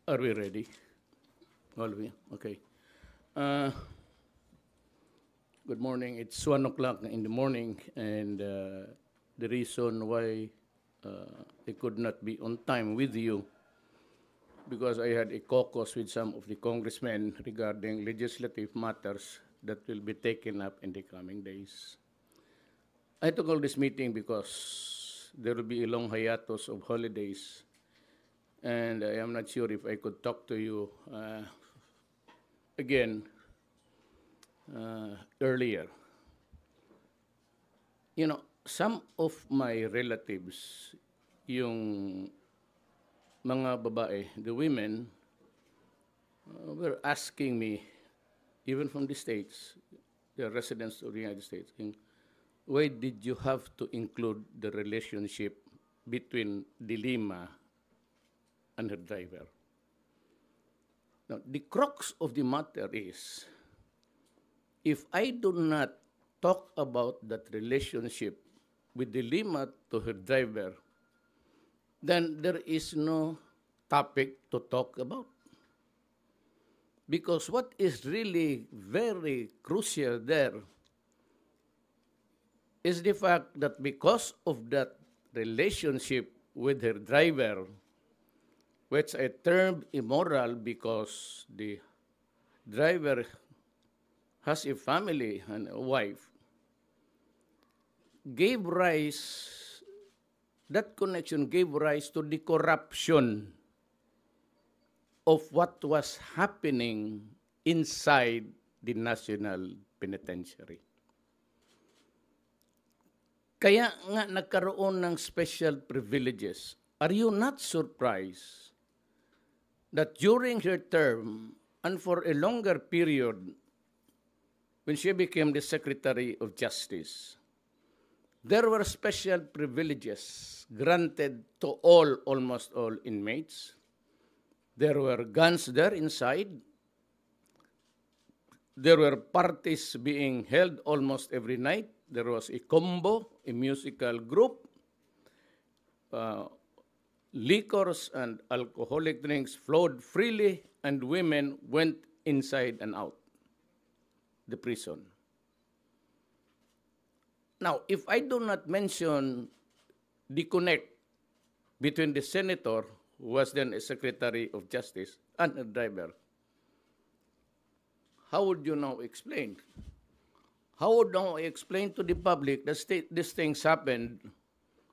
Are we ready? All of you? Okay. Uh, Good morning. It's 1 o'clock in the morning, and the reason why I could not be on time with you because I had a caucus with some of the congressmen regarding legislative matters that will be taken up in the coming days. I took all this meeting because there will be a long hiatus of holidays, and I am not sure if I could talk to you again earlier. You know, some of my relatives, yung mga babae, the women, were asking me, even from the States, the residents of the United States, why did you have to include the relationship between Dilima and her driver? Now, the crux of the matter is, if I do not talk about that relationship with Dilima to her driver, then there is no topic to talk about. Because what is really very crucial there is the fact that because of that relationship with her driver, which I termed immoral because the driver has a family and a wife, that connection gave rise to the corruption of what was happening inside the National Penitentiary. Kaya nga nagkaroon ng special privileges. Are you not surprised that during her term and for a longer period, when she became the Secretary of Justice, there were special privileges granted to almost all inmates. There were guns there inside. There were parties being held almost every night. There was a combo, a musical group. Liquors and alcoholic drinks flowed freely, and women went inside and out the prison. Now, if I do not mention the connect between the senator, who was then a Secretary of Justice, and a driver, how would you now explain? How would now I explain to the public that these things happened,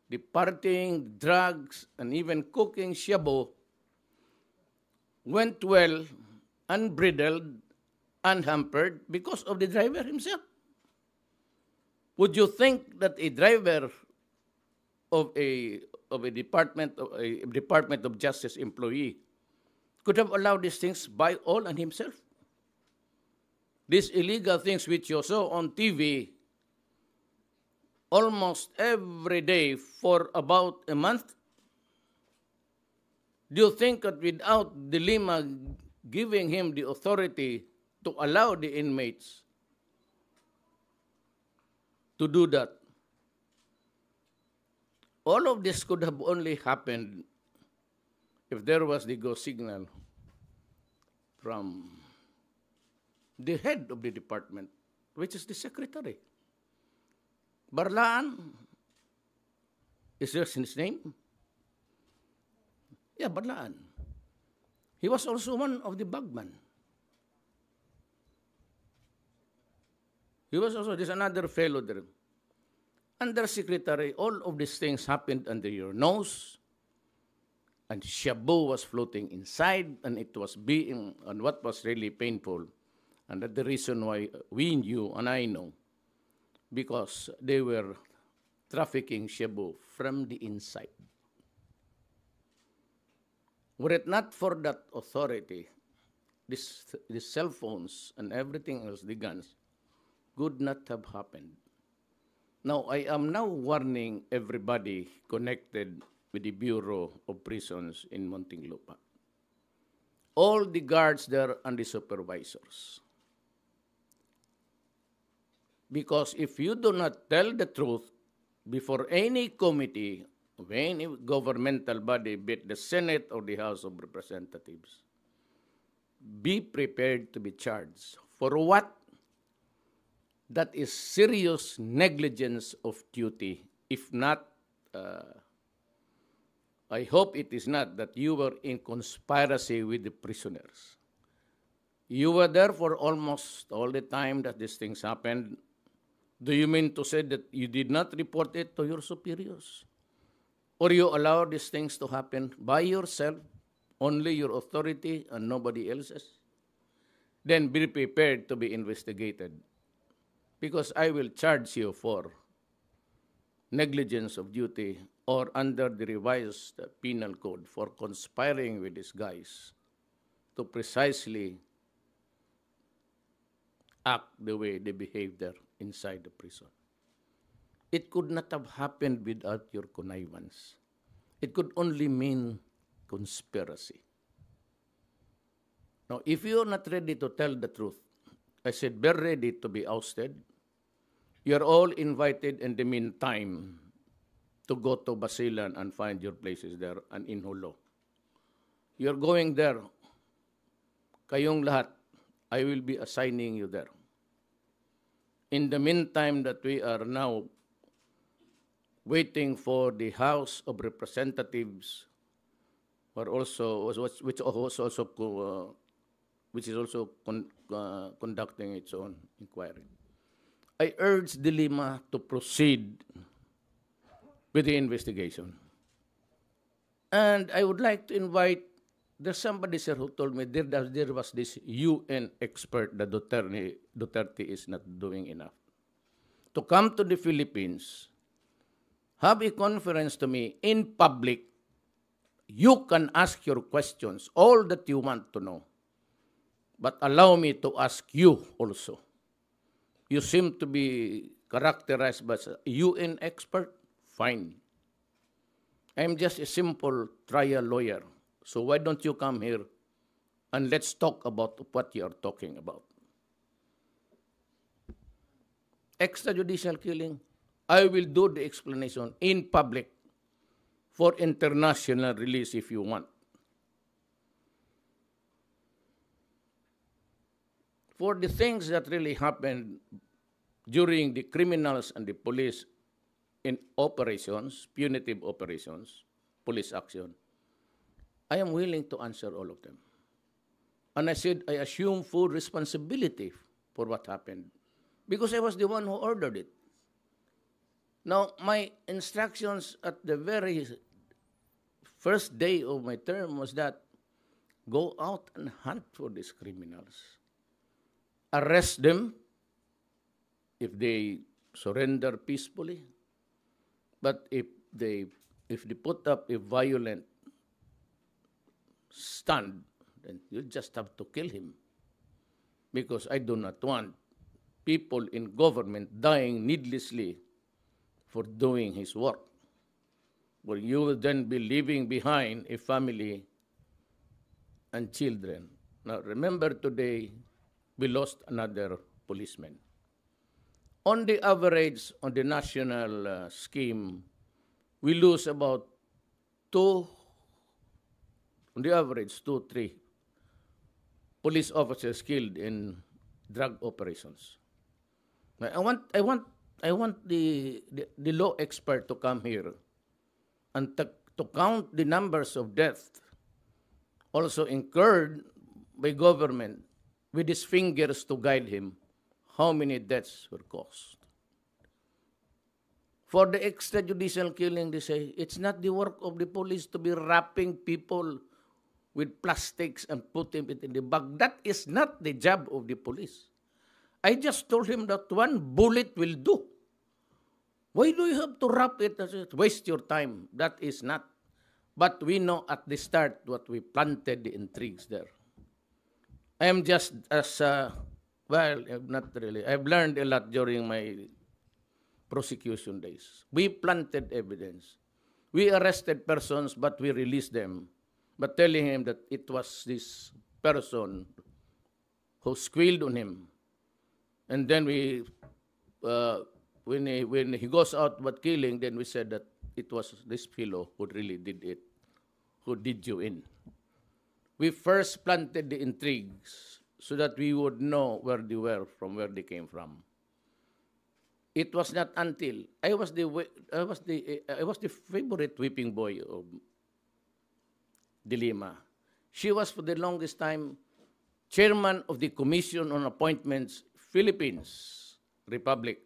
the partying, drugs, and even cooking shabu went well, unbridled, unhampered because of the driver himself? Would you think that a driver of a Department of Justice employee could have allowed these things by all and himself? These illegal things which you saw on TV almost every day for about a month? Do you think that without Dilima giving him the authority to allow the inmates to do that, all of this could have only happened if there was the go signal from the head of the department, which is the secretary. Barlaan, is there his name? Yeah, Barlaan. He was also one of the bagman. He was also, there's another fellow there. Undersecretary, all of these things happened under your nose, and shabu was floating inside, and it was being, and what was really painful, and that's the reason why we knew, and I know, because they were trafficking shabu from the inside. Were it not for that authority, these cell phones and everything else, the guns, could not have happened. Now, I am now warning everybody connected with the Bureau of Prisons in Muntinlupa. All the guards there and the supervisors. Because if you do not tell the truth before any committee of any governmental body, be it the Senate or the House of Representatives, be prepared to be charged for what? That is serious negligence of duty. If not, I hope it is not that you were in conspiracy with the prisoners. You were there for almost all the time that these things happened. Do you mean to say that you did not report it to your superiors? Or you allow these things to happen by yourself, only your authority and nobody else's? Then be prepared to be investigated, because I will charge you for negligence of duty or under the revised penal code for conspiring with these guys to precisely act the way they behave there inside the prison. It could not have happened without your connivance. It could only mean conspiracy. Now, if you are not ready to tell the truth, I said, be ready to be ousted. You're all invited in the meantime to go to Basilan and find your places there and in Hulo. You're going there. Kayong lahat, I will be assigning you there. In the meantime that we are now waiting for the House of Representatives, which is also conducting its own inquiry, I urge the Lima to proceed with the investigation. And I would like to invite, there's somebody, sir, who told me there was this UN expert that Duterte is not doing enough. To come to the Philippines, have a conference to me in public. You can ask your questions, all that you want to know. But allow me to ask you also. You seem to be characterized as a UN expert. Fine. I'm just a simple trial lawyer. So why don't you come here and let's talk about what you are talking about. Extrajudicial killing, I will do the explanation in public for international release if you want. For the things that really happened during the criminals and the police in operations, punitive operations, police action, I am willing to answer all of them. And I said, I assume full responsibility for what happened because I was the one who ordered it. Now, my instructions at the very first day of my term was that go out and hunt for these criminals. Arrest them if they surrender peacefully. But if they put up a violent stand, then you just have to kill him. Because I do not want people in government dying needlessly for doing his work. But you will then be leaving behind a family and children. Now remember today, we lost another policeman. On the average, on the national scheme, we lose about on the average, 2-3 police officers killed in drug operations. I want the law expert to come here and to count the numbers of deaths also incurred by government with his fingers to guide him how many deaths were caused. For the extrajudicial killing, they say, it's not the work of the police to be wrapping people with plastics and putting it in the bag. That is not the job of the police. I just told him that one bullet will do. Why do you have to wrap it? Waste your time. That is not. But we know at the start what we planted the intrigues there. I am just not really. I've learned a lot during my prosecution days. We planted evidence. We arrested persons, but we released them. But telling him that it was this person who squealed on him. And then when he goes out but killing, then we said that it was this fellow who really did it, who did you in. We first planted the intrigues so that we would know where they were, from where they came from. It was not until I was the favorite whipping boy of De Lima. She was for the longest time chairman of the Commission on Appointments, Philippines Republic.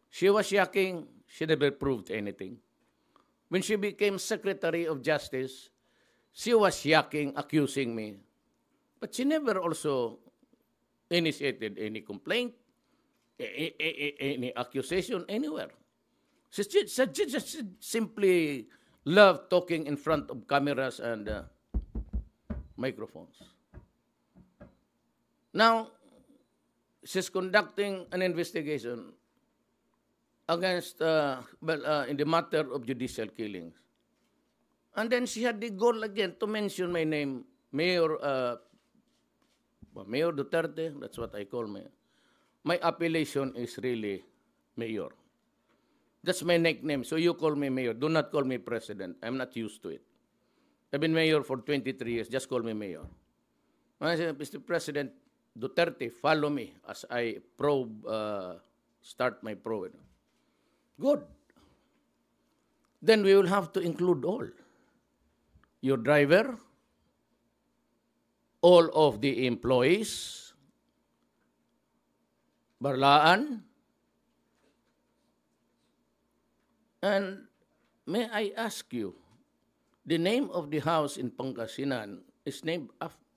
She was yakking. She never proved anything. When she became Secretary of Justice, she was yakking, accusing me. But she never also initiated any complaint, any accusation anywhere. She just simply loved talking in front of cameras and microphones. Now, she's conducting an investigation against, in the matter of judicial killings. And then she had the gall again to mention my name, Mayor Duterte, that's what I call me. My appellation is really Mayor. That's my nickname, so you call me Mayor. Do not call me President. I'm not used to it. I've been Mayor for 23 years. Just call me Mayor. When I said, Mr. President Duterte, follow me as I start my probe. Good. Then we will have to include all. Your driver, all of the employees, Barlaan, and may I ask you, the name of the house in Pangasinan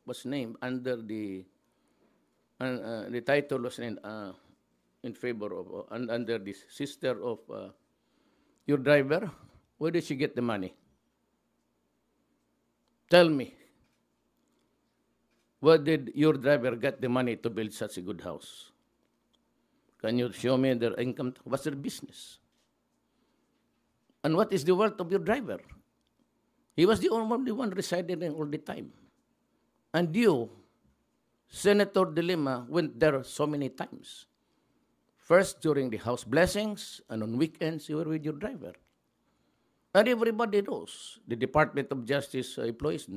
was named under the title was named in favor of under the sister of your driver. Where did she get the money? Tell me, where did your driver get the money to build such a good house? Can you show me their income? What's their business? And what is the worth of your driver? He was the only one residing there all the time. And you, Senator De Lima, went there so many times. First during the house blessings, and on weekends you were with your driver. And everybody knows. The Department of Justice employees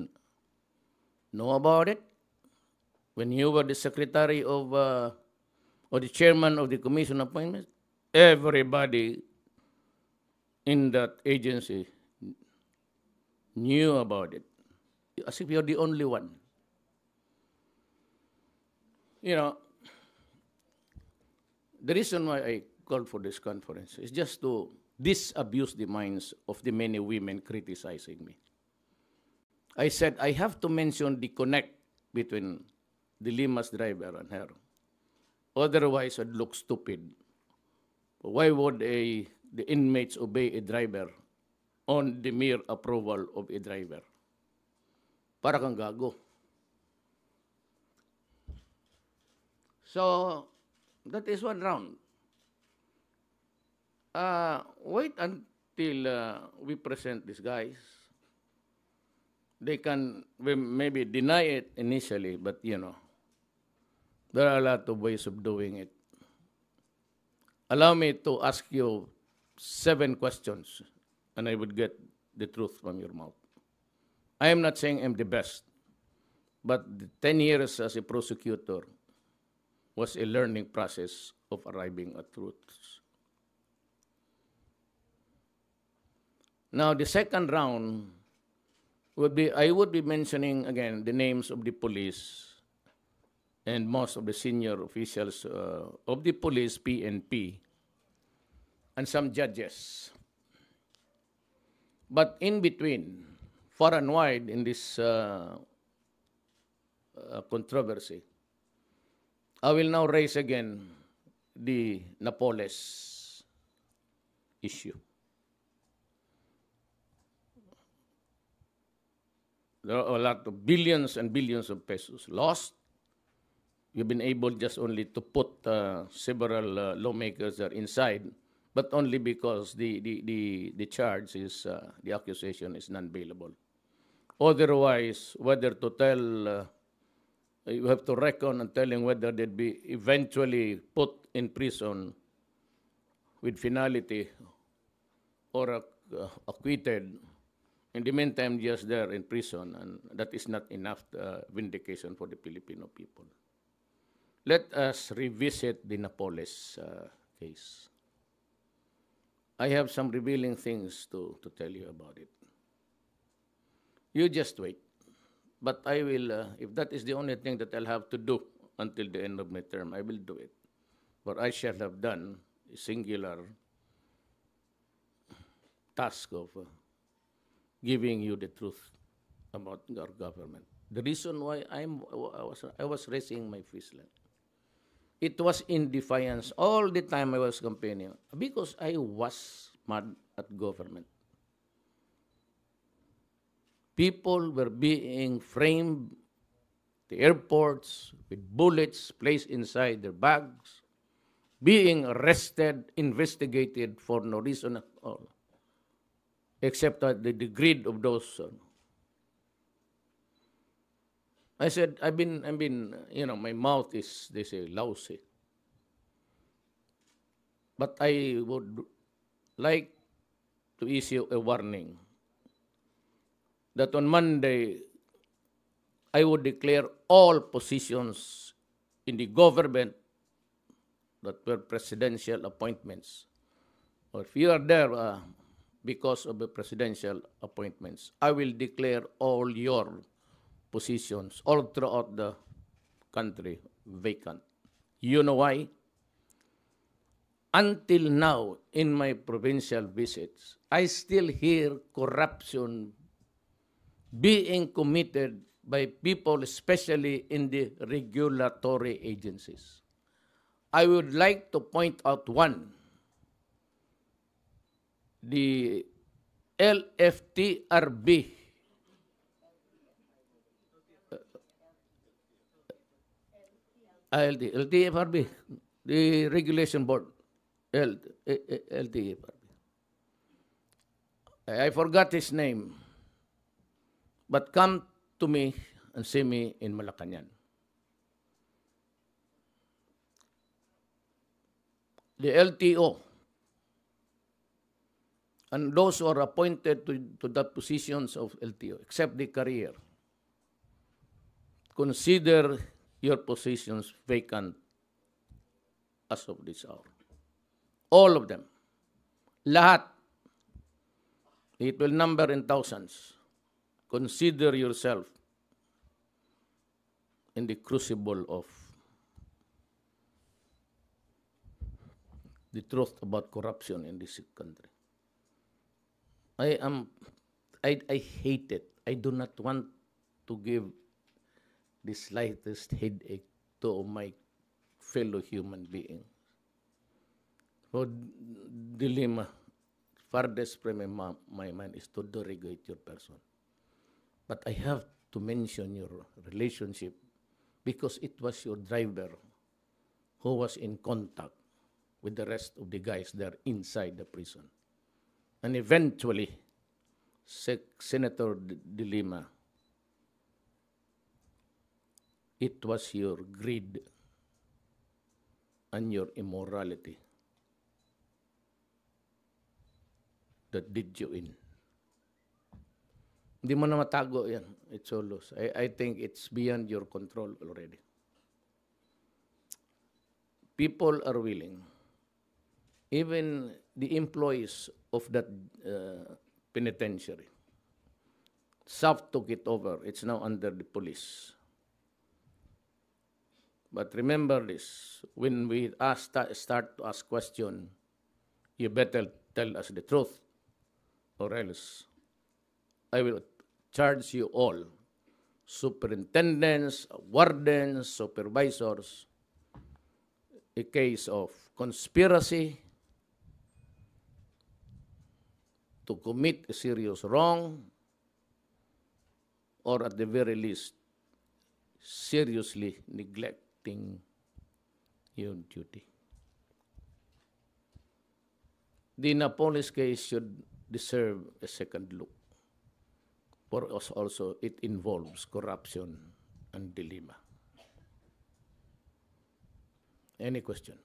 know about it. When you were the secretary of, or the chairman of the Commission Appointments, everybody in that agency knew about it. As if you're the only one. You know, the reason why I called for this conference is just to disabuse the minds of the many women criticizing me. I said I have to mention the connect between De Lima's driver and her. Otherwise, I'd look stupid. Why would the inmates obey a driver on the mere approval of a driver? Para kang gago. So, that is one round. Wait until we present these guys. They can maybe deny it initially, but you know, there are a lot of ways of doing it. Allow me to ask you 7 questions, and I would get the truth from your mouth. I am not saying I'm the best, but the 10 years as a prosecutor was a learning process of arriving at truths. Now, the second round would be, I would be mentioning again the names of the police and most of the senior officials of the police, PNP, and some judges. But in between, far and wide in this controversy, I will now raise again the Napoles issue. There are a lot of billions and billions of pesos lost. You've been able just only to put several lawmakers there inside, but only because the charge is, the accusation is non-bailable. Otherwise, whether to tell, you have to reckon on telling whether they'd be eventually put in prison with finality or acquitted. In the meantime, just there in prison, and that is not enough vindication for the Filipino people. Let us revisit the Napoles case. I have some revealing things to tell you about it. You just wait. But I will, if that is the only thing that I'll have to do until the end of my term, I will do it. But I shall have done a singular task of giving you the truth about our government. The reason why I was raising my fist, it was in defiance all the time I was campaigning because I was mad at government. People were being framed at the airports with bullets placed inside their bags, being arrested, investigated for no reason at all, except that the greed of those. I said, I've been, my mouth is, they say, lousy. But I would like to issue a warning that on Monday, I would declare all positions in the government that were presidential appointments. Or if you are there because of the presidential appointments, I will declare all your positions all throughout the country vacant. You know why? Until now, in my provincial visits, I still hear corruption being committed by people, especially in the regulatory agencies. I would like to point out one. The LFTRB, LTFRB, the regulation board, LTFRB. I forgot his name, but come to me and see me in Malacañang. The LTO, and those who are appointed to the positions of LTO, except the career, consider your positions vacant as of this hour. All of them. Lahat. It will number in thousands. Consider yourself in the crucible of the truth about corruption in this country. I hate it. I do not want to give the slightest headache to my fellow human beings. So, dilemma, farthest from my mind is to derogate your person. But I have to mention your relationship because it was your driver who was in contact with the rest of the guys there inside the prison. And eventually, Senator De Lima, it was your greed and your immorality that did you in. Hindi mo na matago yan. It's all loose. I think it's beyond your control already. People are willing. Even the employees of that penitentiary, SAF took it over. It's now under the police. But remember this, when we start to ask questions, you better tell us the truth, or else I will charge you all, superintendents, wardens, supervisors, a case of conspiracy to commit a serious wrong, or at the very least, seriously neglecting your duty. The Napoles case should deserve a second look. For us also, it involves corruption and dilemma. Any question?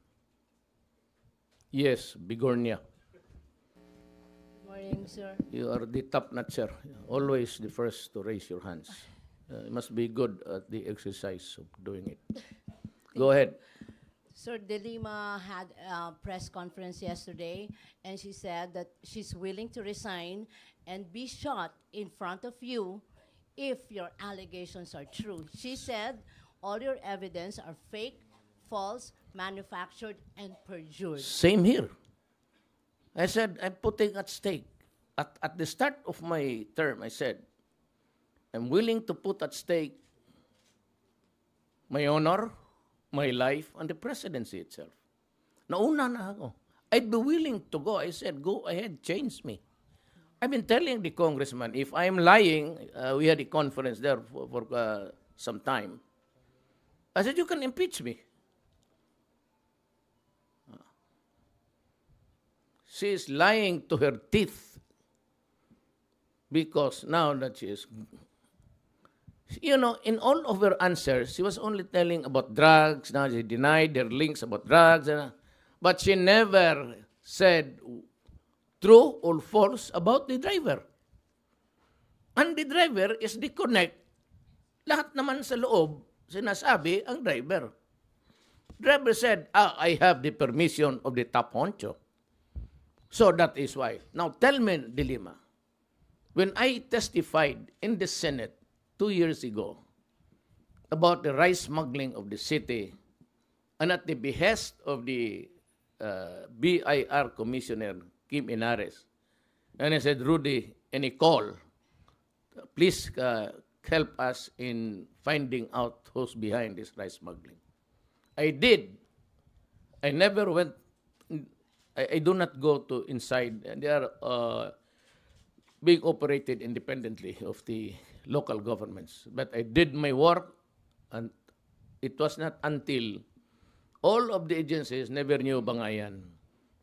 Yes, Bigornia. Good morning, sir. You are the top notcher, always the first to raise your hands. You must be good at the exercise of doing it. Go ahead. Sir, De Lima had a press conference yesterday, and she said that she's willing to resign and be shot in front of you if your allegations are true. She said all your evidence are fake, false, manufactured, and perjured. Same here. I said, I'm putting at stake. At the start of my term, I said, I'm willing to put at stake my honor, my life, and the presidency itself. Nauna na ako. I'd be willing to go. I said, go ahead, change me. I've been telling the congressman, if I'm lying, we had a conference there for some time. I said, you can impeach me. She is lying to her teeth because now that she is, you know, in all of her answers, she was only telling about drugs. Now she denied their links about drugs. But she never said true or false about the driver. And the driver is the connect. Lahat naman sa loob, sinasabi ang driver. Driver said, I have the permission of the top honcho. So that is why. Now tell me, De Lima, when I testified in the Senate 2 years ago about the rice smuggling of the city, and at the behest of the BIR Commissioner Kim Inares, and I said, Rudy and Nicole, please help us in finding out who's behind this rice smuggling. I did. I never went. I do not go to inside. They are being operated independently of the local governments. But I did my work, and it was not until all of the agencies never knew Bangayan,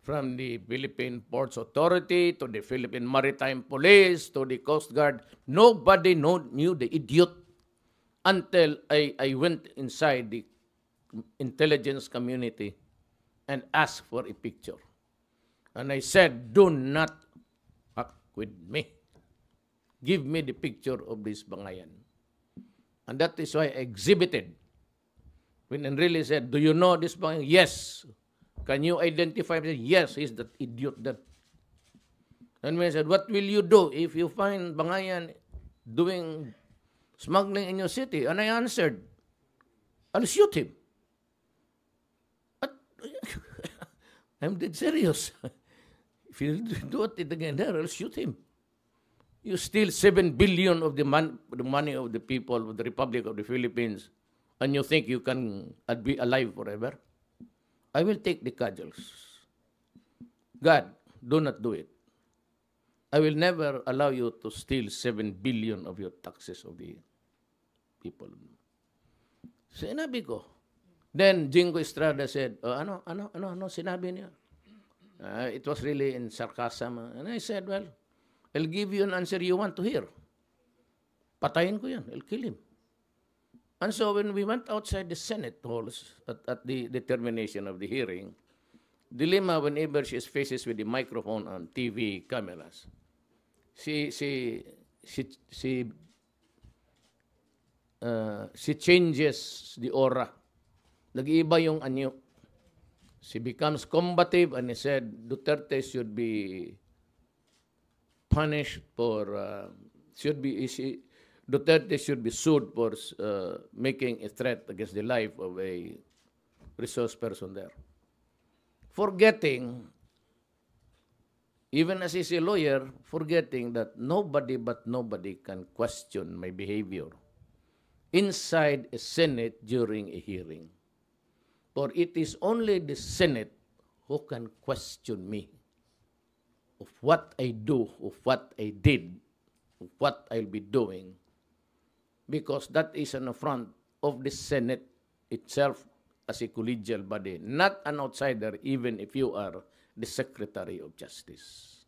from the Philippine Ports Authority to the Philippine Maritime Police to the Coast Guard. Nobody knew the idiot until I went inside the intelligence community and asked for a picture. And I said, do not act with me. Give me the picture of this Bangayan. And that is why I exhibited. When Enrile said, do you know this Bangayan? Yes. Can you identify him? Yes, he's that idiot. That. And when I said, what will you do if you find Bangayan doing smuggling in your city? And I answered, I'll shoot him. I'm dead serious. If you do it again there, I'll shoot him. You steal 7 billion of the money of the people of the Republic of the Philippines, and you think you can be alive forever? I will take the cudgels. God, do not do it. I will never allow you to steal 7 billion of your taxes of the people. Sinabi ko. Then Jingo Estrada said, ano, sinabi niya? It was really in sarcasm. And I said, well, I'll give you an answer you want to hear. Patayin ko yan. I'll kill him. And so when we went outside the Senate halls at the termination of the hearing, De Lima, whenever she is faces with the microphone on TV cameras, she changes the aura. Nag-iiba yung anyo. She becomes combative, and he said Duterte should be punished for, Duterte should be sued for making a threat against the life of a resource person there. Forgetting, even as he's a lawyer, forgetting that nobody but nobody can question my behavior inside a Senate during a hearing. For it is only the Senate who can question me of what I do, of what I did, of what I'll be doing, because that is an affront of the Senate itself as a collegial body, not an outsider, even if you are the Secretary of Justice.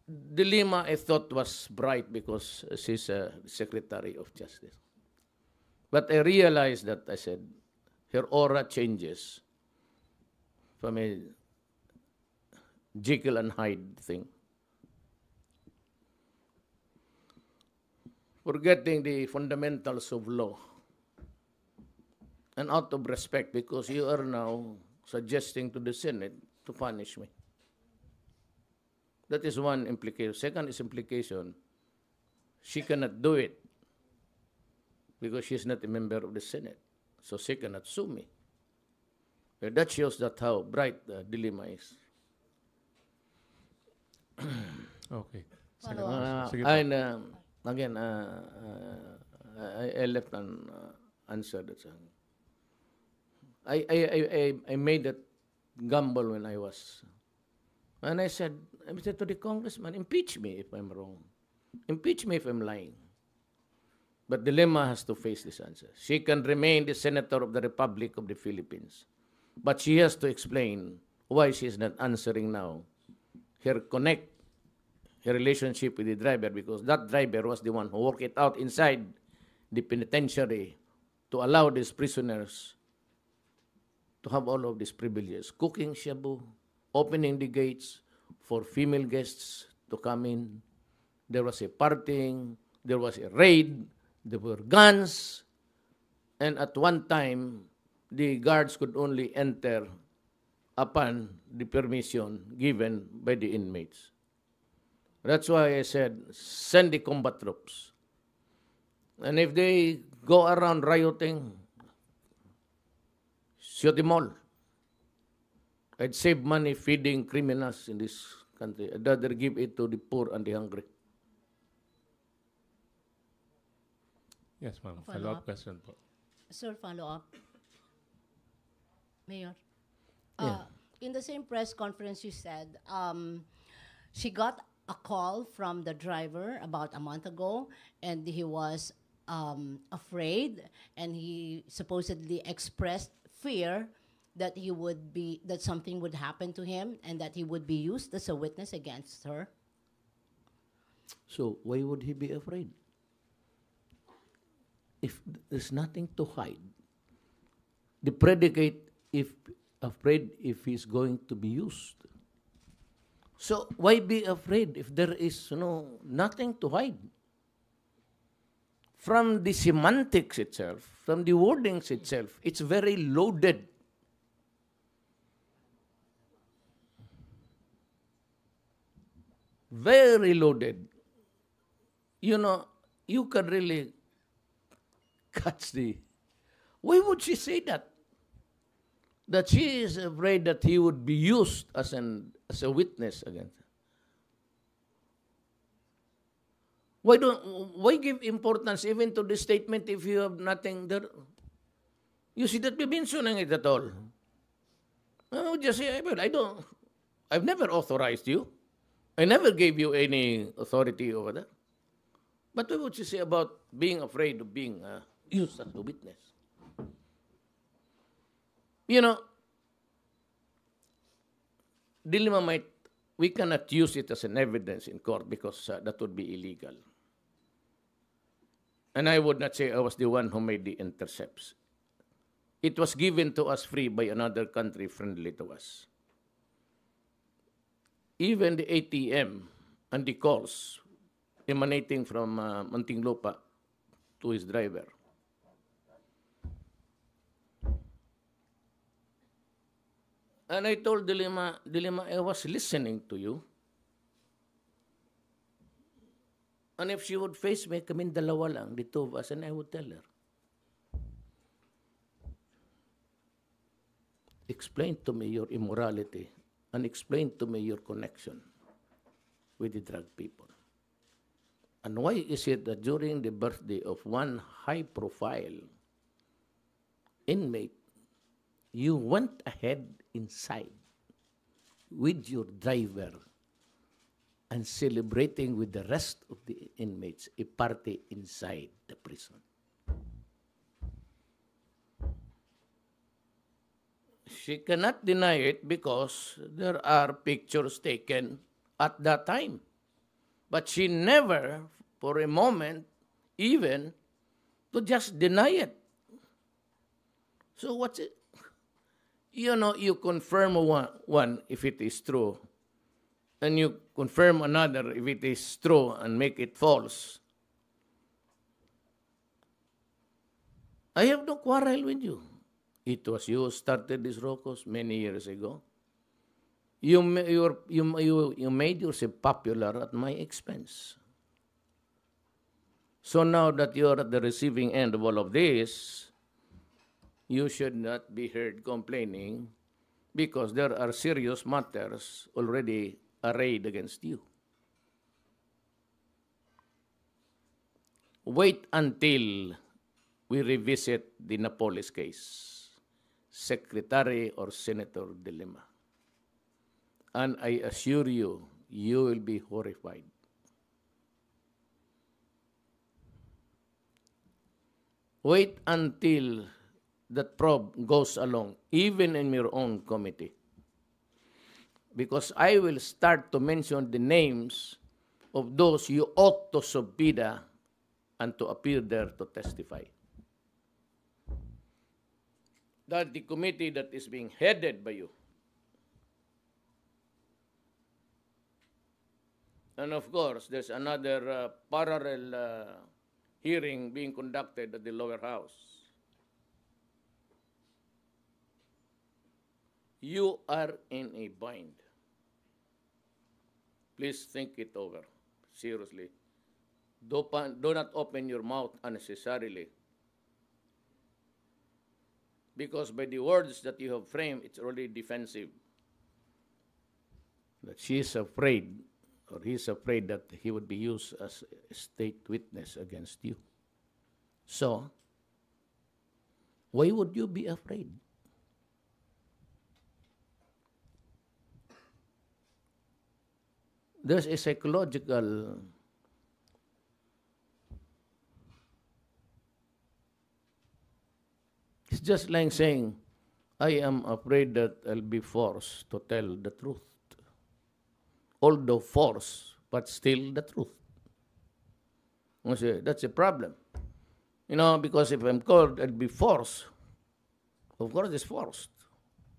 De Lima, I thought, was bright because she's a Secretary of Justice. But I realized that, I said, her aura changes from a Jekyll and Hyde thing. Forgetting the fundamentals of law. And out of respect, because you are now suggesting to the Senate to punish me. That is one implication. Second is implication, she cannot do it because she is not a member of the Senate. So she cannot sue me. That shows that how bright the dilemma is. Okay. Follow-up. Sige po. And again, I left an answer. I made that gamble when I was, and I said to the congressman, impeach me if I'm wrong, impeach me if I'm lying. But dilemma has to face this answer. She can remain the senator of the Republic of the Philippines, but she has to explain why she is not answering now. Her relationship with the driver, because that driver was the one who worked it out inside the penitentiary to allow these prisoners to have all of these privileges. Cooking shabu, opening the gates for female guests to come in. There was a partying, there was a raid, there were guns, and at one time, the guards could only enter upon the permission given by the inmates. That's why I said, send the combat troops. And if they go around rioting, shoot them all. I'd save money feeding criminals in this country. I'd rather give it to the poor and the hungry. Yes, ma'am. Follow-up. Follow-up question po. Sir, follow-up. Mayor. Yeah. In the same press conference, you said she got a call from the driver about a month ago, and he was afraid, and he supposedly expressed fear that that something would happen to him, and that he would be used as a witness against her. So why would he be afraid? If there's nothing to hide, the predicate if afraid if he's going to be used. So why be afraid if there is nothing to hide? From the semantics itself, from the wordings itself, it's very loaded. Very loaded. You can really catch the... Why would she say that? That she is afraid that he would be used as a witness against her. Why give importance even to the statement if you have nothing there? You see that we've been mentioning it at all. I would just say, I've never authorized you. I never gave you any authority over that. But what would you say about being afraid of being used as a witness? Dilemma we cannot use it as an evidence in court because that would be illegal. And I would not say I was the one who made the intercepts. It was given to us free by another country friendly to us. Even the ATM and the calls emanating from Muntinlupa to his driver. And I told Dilemma, I was listening to you. And if she would face me, kaming dalawa lang, the two of us, and I would tell her, explain to me your immorality and explain to me your connection with the drug people. And why is it that during the birthday of one high-profile inmate, you went ahead inside with your driver and celebrating with the rest of the inmates a party inside the prison? She cannot deny it because there are pictures taken at that time. But she never, for a moment, even to just deny it. So what's it? You confirm one if it is true. and you confirm another if it is true and make it false, I have no quarrel with you. It was you who started this Rocos many years ago. You made yourself popular at my expense. So now that you're at the receiving end of all of this, you should not be heard complaining because there are serious matters already arrayed against you. Wait until we revisit the Napoles case, Secretary or Senator De Lima. And I assure you, you will be horrified. Wait until that probe goes along, even in your own committee. Because I will start to mention the names of those you ought to subpoena and to appear there to testify. That the committee that is being headed by you, and of course, there's another parallel hearing being conducted at the lower house. You are in a bind. Please think it over, seriously. Do not open your mouth unnecessarily. Because by the words that you have framed, it's already defensive. That she is afraid, or he is afraid that he would be used as a state witness against you. So, why would you be afraid? There's a psychological it's just like saying, I am afraid that I'll be forced to tell the truth. Although forced, but still the truth. That's a problem. You know, because if I'm called, I'll be forced. Of course, it's forced.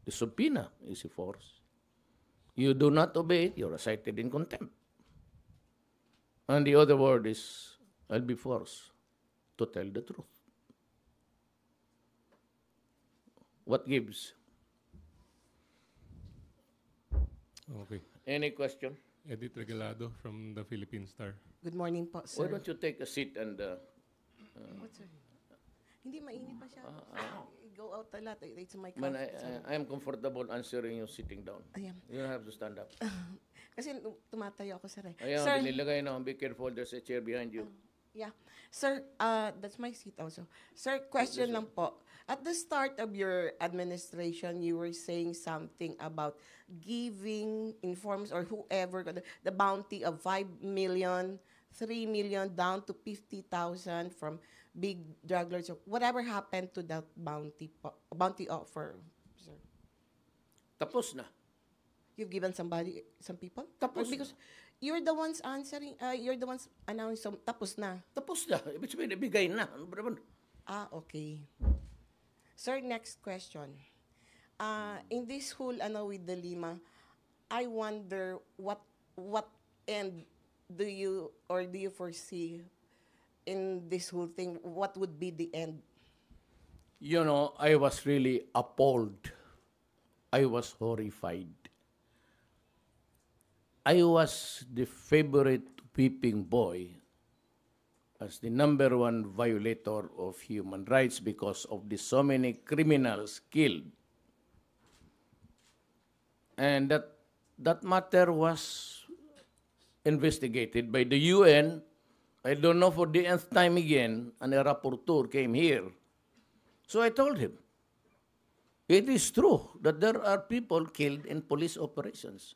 The subpoena is a force. You do not obey it, you're cited in contempt. And the other word is, I'll be forced to tell the truth. What gives? Okay. Any question? Edith Regalado from the Philippine Star. Good morning po, sir. Why don't you take a seat and... What, sir? Hindi, mainit pa siya. Go out a lot. It's my man, comfort zone. I am comfortable answering you sitting down. Ayan. You don't have to stand up. Kasi tumatayo ako, sir. Ayan, Sir, binilagay na. Be careful, there's a chair behind you. yeah. Sir, that's my seat also. Sir, question lang po. At the start of your administration, you were saying something about giving informers or whoever the bounty of 5 million, 3 million down to 50,000 from big drug lords. Whatever happened to that bounty offer, sir? Tapos na. You've given some people? Tapos Because you're the ones answering, you're the ones announcing, tapos na. Tapos na. Ibig sabihin, ibigay na. Ano ba naman? Okay. Sir, next question. In this whole with the Lima, I wonder what end do you foresee in this whole thing? What would be the end? You know, I was really appalled. I was horrified. I was the favorite peeping boy as the number one violator of human rights because of the so many criminals killed. And that matter was investigated by the UN. I don't know for the nth time again, and a rapporteur came here. So I told him, it is true that there are people killed in police operations.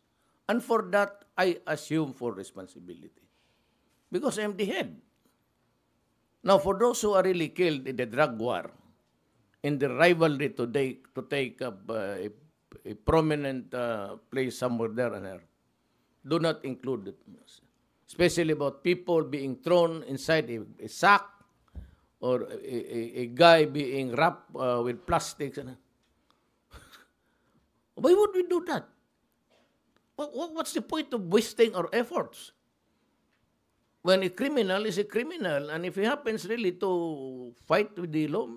And for that, I assume full responsibility. Because I'm the head. Now, for those who are really killed in the drug war, in the rivalry to take up a prominent place somewhere there and there, do not include it. Especially about people being thrown inside a sack or a guy being wrapped with plastics. Why would we do that? What's the point of wasting our efforts? When a criminal is a criminal, and if he happens really to fight with the law,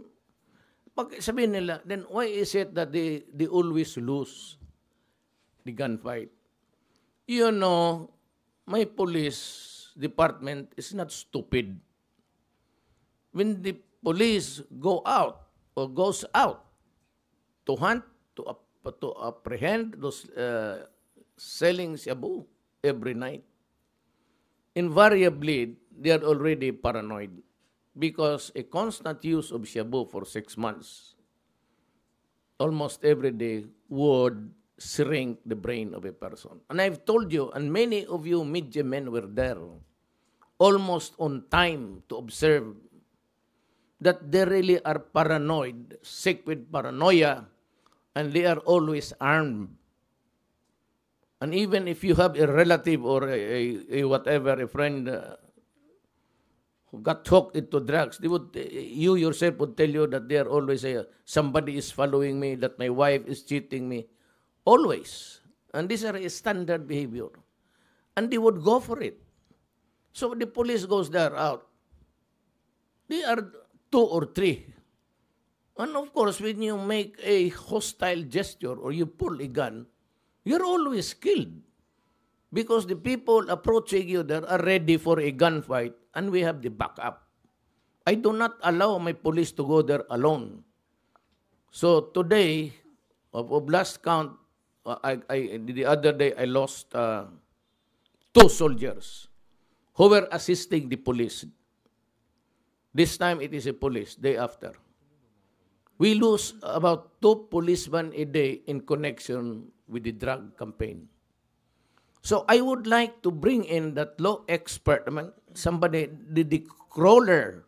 pag sabihin nila, then why is it that they always lose the gunfight? You know, my police department is not stupid. When the police go out or goes out to hunt, to apprehend those selling shabu every night, invariably, they are already paranoid because a constant use of shabu for 6 months, almost every day, would shrink the brain of a person. And I've told you, and many of you media men were there, almost on time to observe that they really are paranoid, sick with paranoia, and they are always armed. And even if you have a relative or a whatever, a friend who got hooked into drugs, you yourself would tell you that they are always somebody is following me, that my wife is cheating me. Always. And these are a standard behavior. And they would go for it. So the police goes there out. They are 2 or 3. And of course, when you make a hostile gesture or you pull a gun, you're always killed. Because the people approaching you there are ready for a gunfight and we have the backup. I do not allow my police to go there alone. So today, of last count, the other day I lost 2 soldiers who were assisting the police. This time it is a police, day after. We lose about 2 policemen a day in connection with the drug campaign. So I would like to bring in that law expert, somebody, the crawler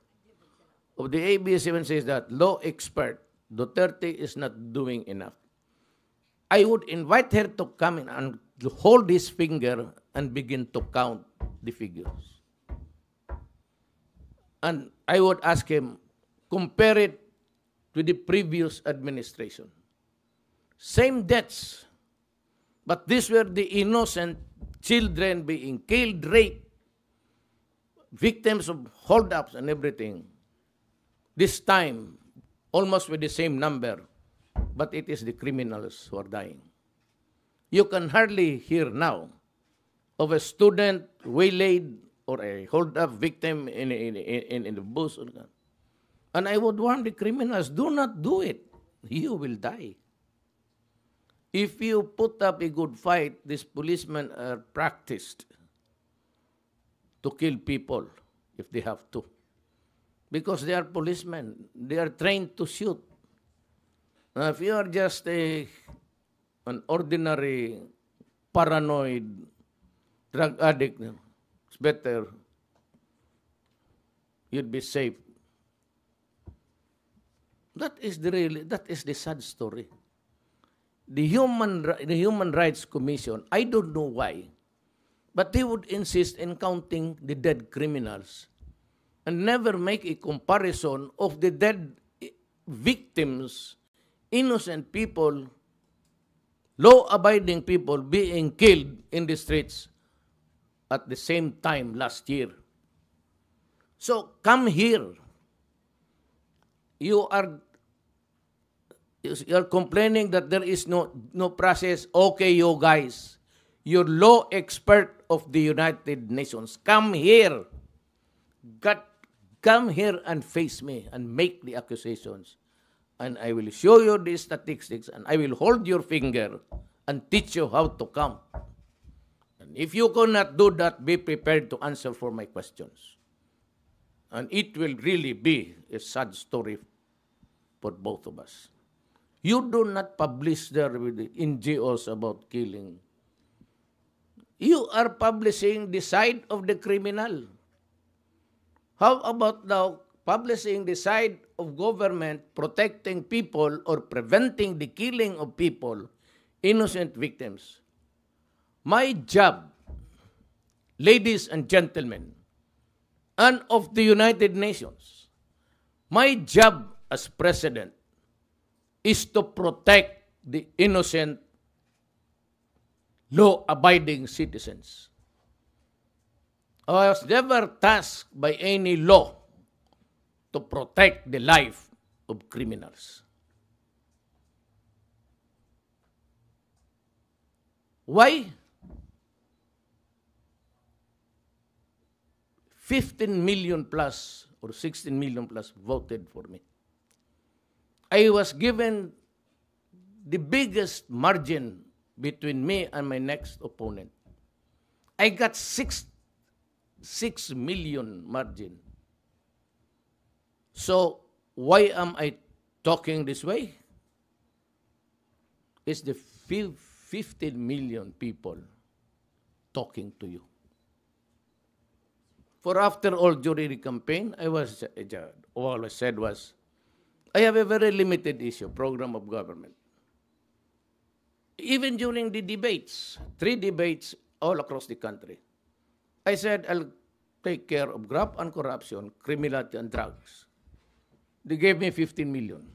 of the ABS-CBN says that law expert, Duterte is not doing enough. I would invite her to come in and to hold his finger and begin to count the figures. And I would ask him, compare it to the previous administration. Same deaths, but these were the innocent children being killed, raped, victims of hold-ups and everything. This time, almost with the same number, but it is the criminals who are dying. You can hardly hear now of a student waylaid or a hold-up victim in the bus. And I would warn the criminals, do not do it. You will die. If you put up a good fight, these policemen are practiced to kill people if they have to. Because they are policemen. They are trained to shoot. Now, if you are just an ordinary, paranoid drug addict, it's better you'd be safe. That is the sad story. The Human Rights Commission, I don't know why, but they would insist in counting the dead criminals and never make a comparison of the dead victims, innocent people, law-abiding people being killed in the streets at the same time last year. So come here. You are complaining that there is no process. Okay, you guys, you're law expert of the United Nations. Come here. Come here and face me and make the accusations. And I will show you the statistics and I will hold your finger and teach you how to count. And if you cannot do that, be prepared to answer for my questions. And it will really be a sad story for both of us. You do not publish there with the NGOs about killing. You are publishing the side of the criminal. How about now publishing the side of government protecting people or preventing the killing of people, innocent victims? My job, ladies and gentlemen, and of the United Nations, my job as president is to protect the innocent law-abiding citizens. I was never tasked by any law to protect the life of criminals. Why? 15 million plus or 16 million plus voted for me. I was given the biggest margin between me and my next opponent. I got 6 million margin. So why am I talking this way? It's the 15 million people talking to you. For after all during the campaign, all I said was, I have a very limited issue, program of government. Even during the debates, 3 debates all across the country, I said I'll take care of graft and corruption, criminality and drugs. They gave me 15 million.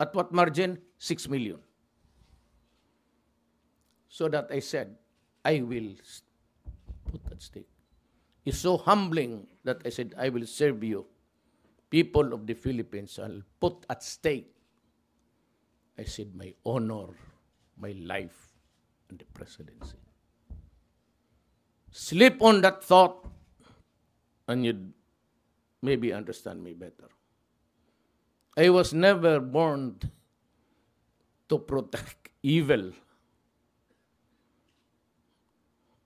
At what margin? 6 million. So that I said, I will put at stake. It's so humbling that I said, I will serve you, people of the Philippines. I'll put at stake, I said, my honor, my life, and the presidency. Sleep on that thought, and you'd maybe understand me better. I was never born to protect evil.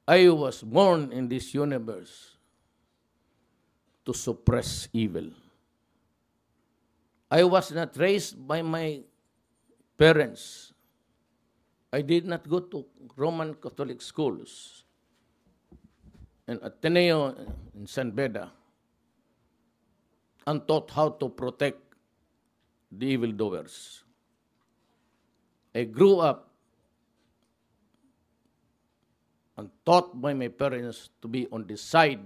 I was born in this universe to suppress evil. I was not raised by my parents. I did not go to Roman Catholic schools and Ateneo in San Beda and taught how to protect the evildoers. I grew up and taught by my parents to be on the side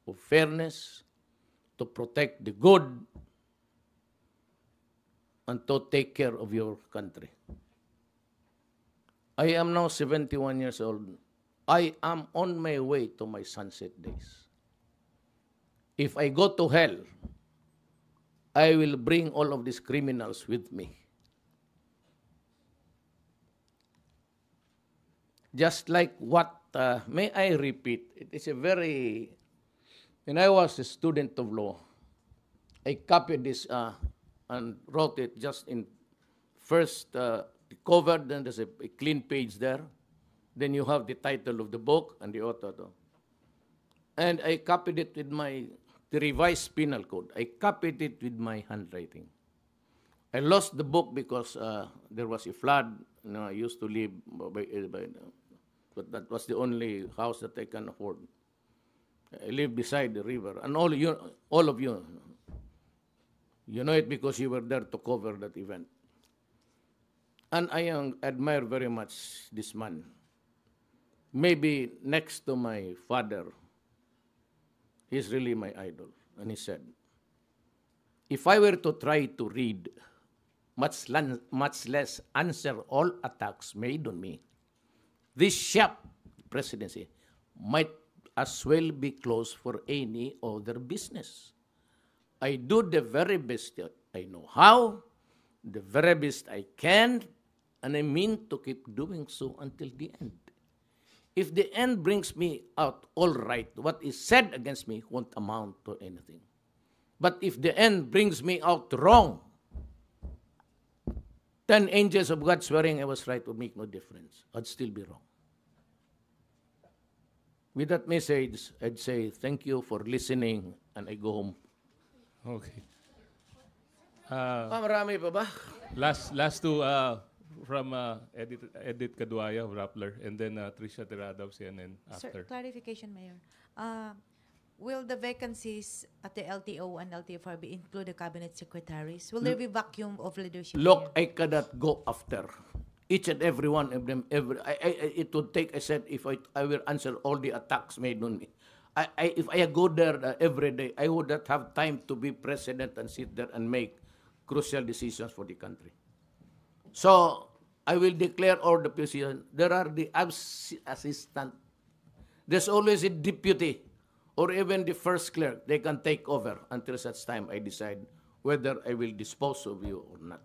of fairness, to protect the good, and to take care of your country. I am now 71 years old. I am on my way to my sunset days. If I go to hell, I will bring all of these criminals with me. Just like what, may I repeat, it is a very, when I was a student of law, I copied this and wrote it just in first cover, then there's a clean page there. Then you have the title of the book and the author. And I copied it with the revised penal code. I copied it with my handwriting. I lost the book because there was a flood. I used to live but that was the only house that I can afford. I live beside the river. And all of you, you know it because you were there to cover that event. And I admire very much this man. Maybe next to my father, he's really my idol. And he said, if I were to try to read, much less answer all attacks made on me, this sharp presidency might as well be closed for any other business. I do the very best that I know how, the very best I can, and I mean to keep doing so until the end. If the end brings me out all right, what is said against me won't amount to anything. But if the end brings me out wrong, 10 angels of God swearing I was right would make no difference. I'd still be wrong. With that message, I'd say thank you for listening and I go home. Okay. Marami pa ba? Last two from Edith Caduaya of Rappler, and then Tricia Tirada of CNN Sir, after. clarification, Mayor. Will the vacancies at the LTO and LTFR be include the cabinet secretaries? Will there be vacuum of leadership? Look, Mayor? I cannot go after each and every one of them. It would take, I said, if I will answer all the attacks made on me. If I go there every day, I would not have time to be president and sit there and make crucial decisions for the country. So, I will declare all the position. There are the assistant. There's always a deputy or even the first clerk. They can take over until such time I decide whether I will dispose of you or not.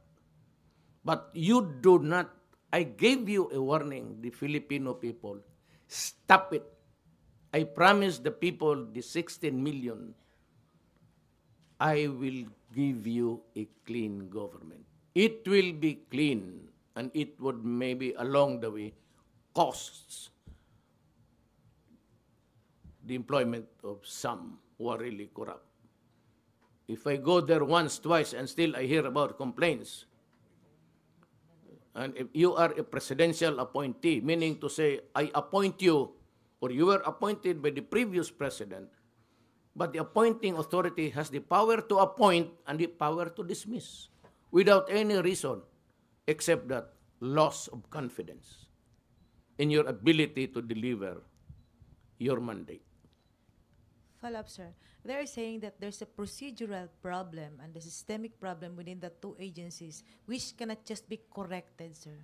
But you do not. I gave you a warning, the Filipino people. Stop it. I promise the people, the 16 million, I will give you a clean government. It will be clean, and it would maybe along the way costs the employment of some who are really corrupt. If I go there once, twice, and still I hear about complaints, and if you are a presidential appointee, meaning to say, I appoint you, or you were appointed by the previous president, but the appointing authority has the power to appoint and the power to dismiss without any reason except that loss of confidence in your ability to deliver your mandate. Follow up, sir. They're saying that there's a procedural problem and a systemic problem within the two agencies, which cannot just be corrected, sir.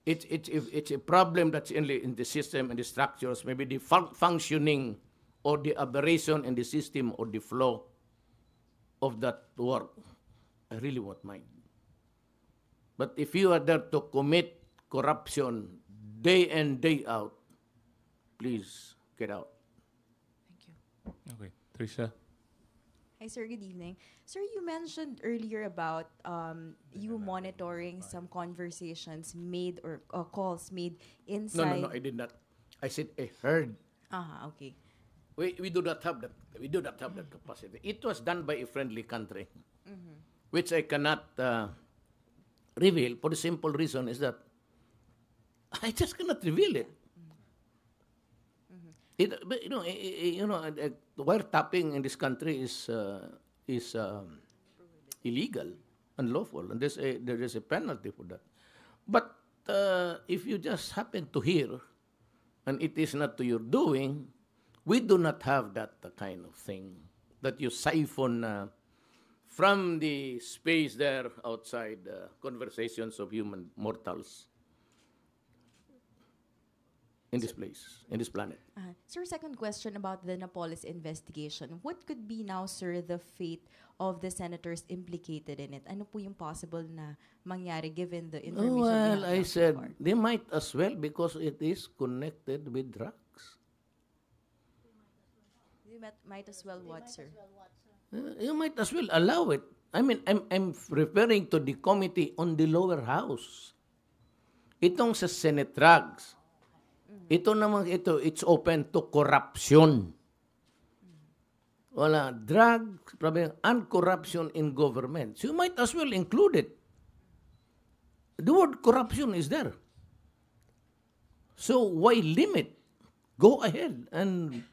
It's a problem that's in the system and the structures, maybe the functioning or the aberration in the system or the flow of that work. I really won't mind. But if you are there to commit corruption day in, day out, please get out. Thank you. Okay, Tricia. Hi, sir. Good evening. Sir, you mentioned earlier about you monitoring some conversations made or calls made inside. No, I did not. I said I heard. Okay. We do not have that. We do not have that capacity. It was done by a friendly country, which I cannot reveal for the simple reason is that I just cannot reveal it. But, wiretapping in this country is illegal, unlawful, and there is a penalty for that. But if you just happen to hear, and it is not to your doing, we do not have that kind of thing that you siphon from the space there outside conversations of human mortals in this place, in this planet. Sir, second question about the Napoles investigation. What could be now, sir, the fate of the senators implicated in it? Ano po yung possible na mangyari given the information? Well, we I have thus said far? they might as well because it is connected with drugs. You might as well what, sir? You might as well allow it. I mean, I'm referring to the committee on the lower house. Itong sa Senate drugs. Ito naman, it's open to corruption. Wala, drug, and corruption in government. So you might as well include it. The word corruption is there. So why limit? Go ahead and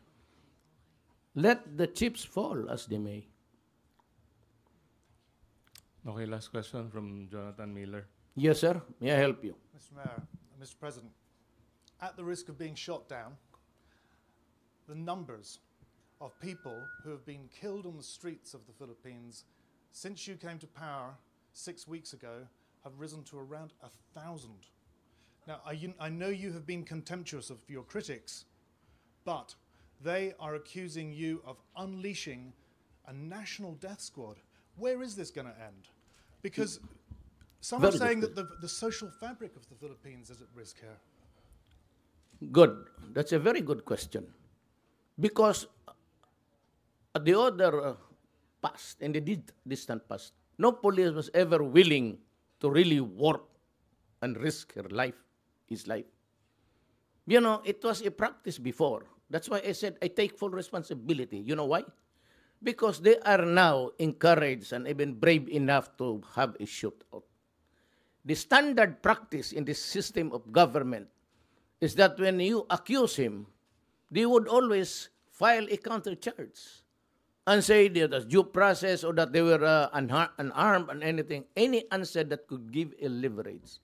let the chips fall as they may. Okay, last question from Jonathan Miller. Yes, sir. May I help you? Mr. Mayor, Mr. President, at the risk of being shot down, the numbers of people who have been killed on the streets of the Philippines since you came to power 6 weeks ago have risen to around 1,000. Now, I know you have been contemptuous of your critics, but they are accusing you of unleashing a national death squad. Where is this going to end? Because some are Very saying good. that the social fabric of the Philippines is at risk here. Good. That's a very good question. Because at the other past, in the distant past, no police was ever willing to really work and risk his life. You know, it was a practice before. That's why I said I take full responsibility. You know why? Because they are now encouraged and even brave enough to have a shootout. The standard practice in this system of government is that when you accuse him, they would always file a countercharge and say that there's due process or that they were unarmed and anything, any answer that could give a leverage.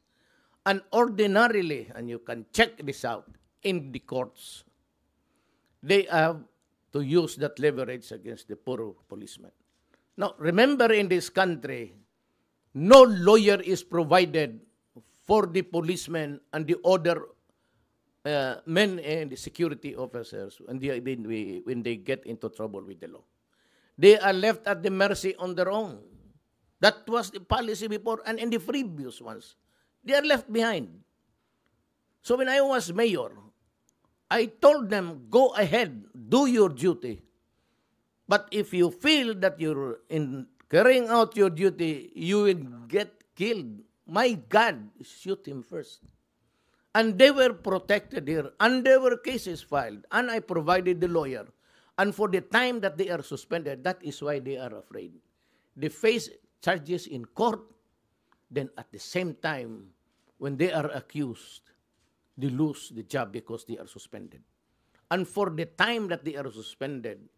And ordinarily, and you can check this out in the courts, they have to use that leverage against the poor policeman. Now, remember in this country, no lawyer is provided for the policemen and the other men and the security officers when they get into trouble with the law. They are left at the mercy on their own. That was the policy before, and in the previous ones, they are left behind. So when I was mayor, I told them, go ahead, do your duty. But if you feel that you're in carrying out your duty, you will get killed. My God, shoot him first. And they were protected here, and there were cases filed, and I provided the lawyer. And for the time that they are suspended, that is why they are afraid. They face charges in court, then at the same time, when they are accused, they lose the job because they are suspended. And for the time that they are suspended,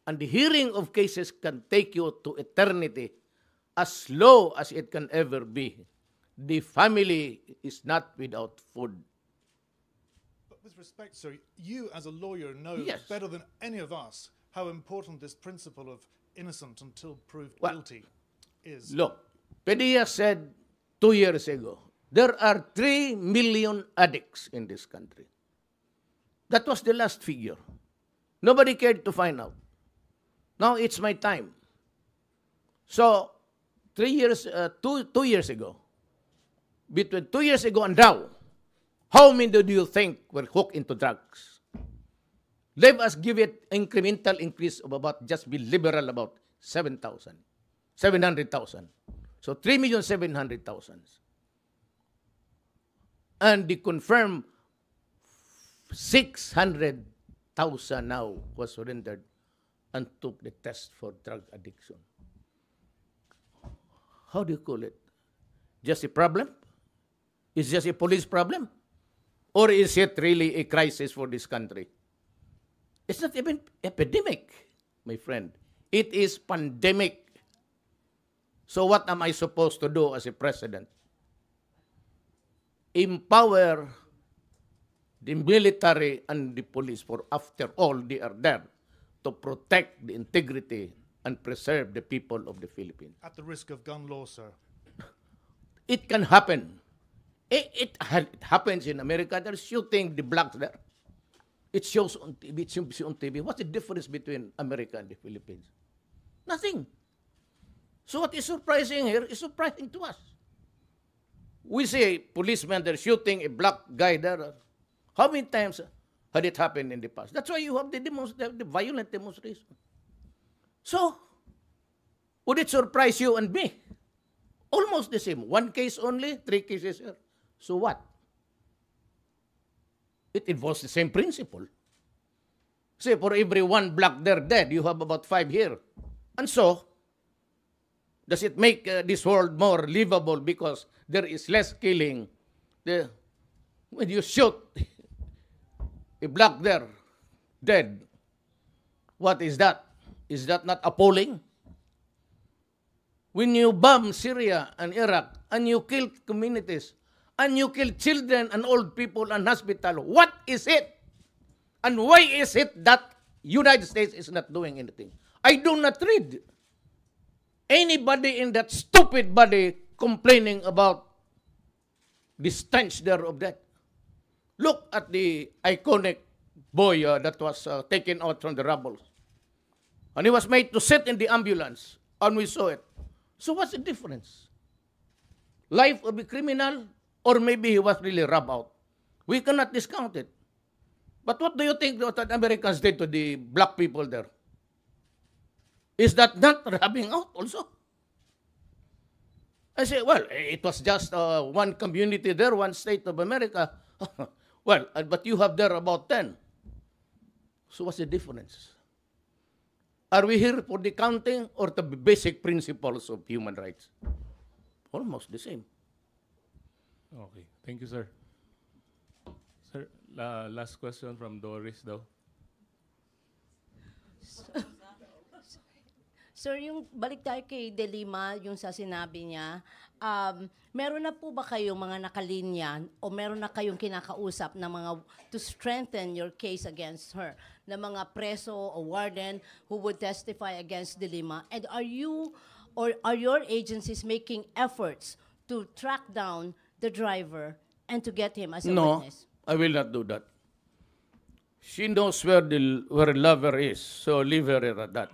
and the hearing of cases can take you to eternity, as low as it can ever be, the family is not without food. But with respect, sir, you as a lawyer know Yes. better than any of us how important this principle of innocent until proved Well, guilty is. Look, Padilla said 2 years ago, there are 3 million addicts in this country. That was the last figure. Nobody cared to find out. Now it's my time. So, 2 years ago, between 2 years ago and now, how many do you think were hooked into drugs? Let us give it incremental increase of about, just be liberal about 700,000. So 3,700,000. And the confirmed 600,000 now was surrendered and took the test for drug addiction. How do you call it? Just a problem? Is just a police problem? Or is it really a crisis for this country? It's not even epidemic, my friend. It is pandemic. So what am I supposed to do as a president? Empower the military and the police, for after all, they are there to protect the integrity and preserve the people of the Philippines. At the risk of gun law, sir. It can happen. It happens in America. They're shooting the blacks there. It shows on TV. It shows on TV. What's the difference between America and the Philippines? Nothing. So what is surprising here is surprising to us. We see policemen, they're shooting a black guy there. How many times had it happened in the past? That's why you have the violent demonstration. So, would it surprise you and me? Almost the same. 1 case only, 3 cases here. So what? It involves the same principle. Say, for every 1 black there dead, you have about 5 here. And so, does it make this world more livable because there is less killing? When you shoot a black there dead, what is that? Is that not appalling? When you bomb Syria and Iraq and you kill communities and you kill children and old people and hospital, what is it? And why is it that United States is not doing anything? I do not read anybody in that stupid body complaining about the stench there of that. Look at the iconic boy that was taken out from the rubble. And he was made to sit in the ambulance, and we saw it. So what's the difference? Life of a criminal, or maybe he was really rubbed out. We cannot discount it. But what do you think that Americans did to the black people there? Is that not rubbing out also? I say, well, it was just one community there, one state of America. Well, but you have there about 10. So what's the difference? Are we here for the counting or the basic principles of human rights? Almost the same. Okay. Thank you, sir. Sir, last question from Doris, daw. Sir, yung balik tayo kay De Lima, yung sa sinabi niya, meron na po ba kayong mga nakalinya o meron na kayong kinakausap na mga to strengthen your case against her, na mga preso o warden who would testify against De Lima? And are you or are your agencies making efforts to track down the driver and to get him as a No, witness? I will not do that. She knows where where lover is, so leave her at that.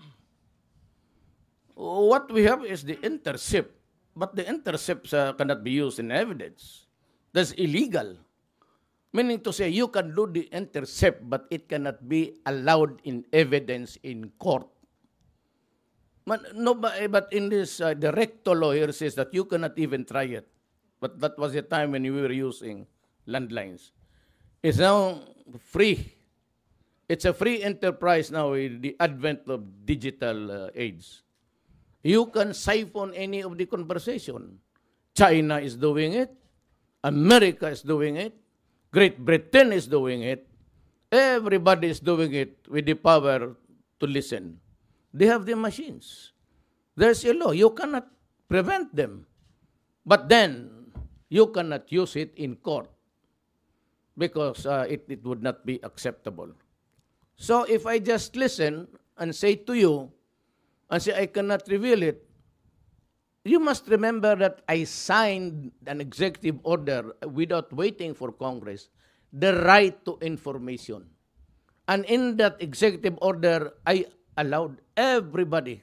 What we have is the intercept, but the intercepts cannot be used in evidence. That's illegal. Meaning to say, you can do the intercept, but it cannot be allowed in evidence in court. But in this, the recto lawyer says that you cannot even try it. But that was the time when we were using landlines. It's now free. It's a free enterprise now with the advent of digital age. You can siphon any of the conversation. China is doing it. America is doing it. Great Britain is doing it. Everybody is doing it with the power to listen. They have the machines. There's a law. You cannot prevent them. But then, you cannot use it in court because it would not be acceptable. So if I just listen and say to you, and say I cannot reveal it, you must remember that I signed an executive order without waiting for Congress, the right to information. And in that executive order, I allowed everybody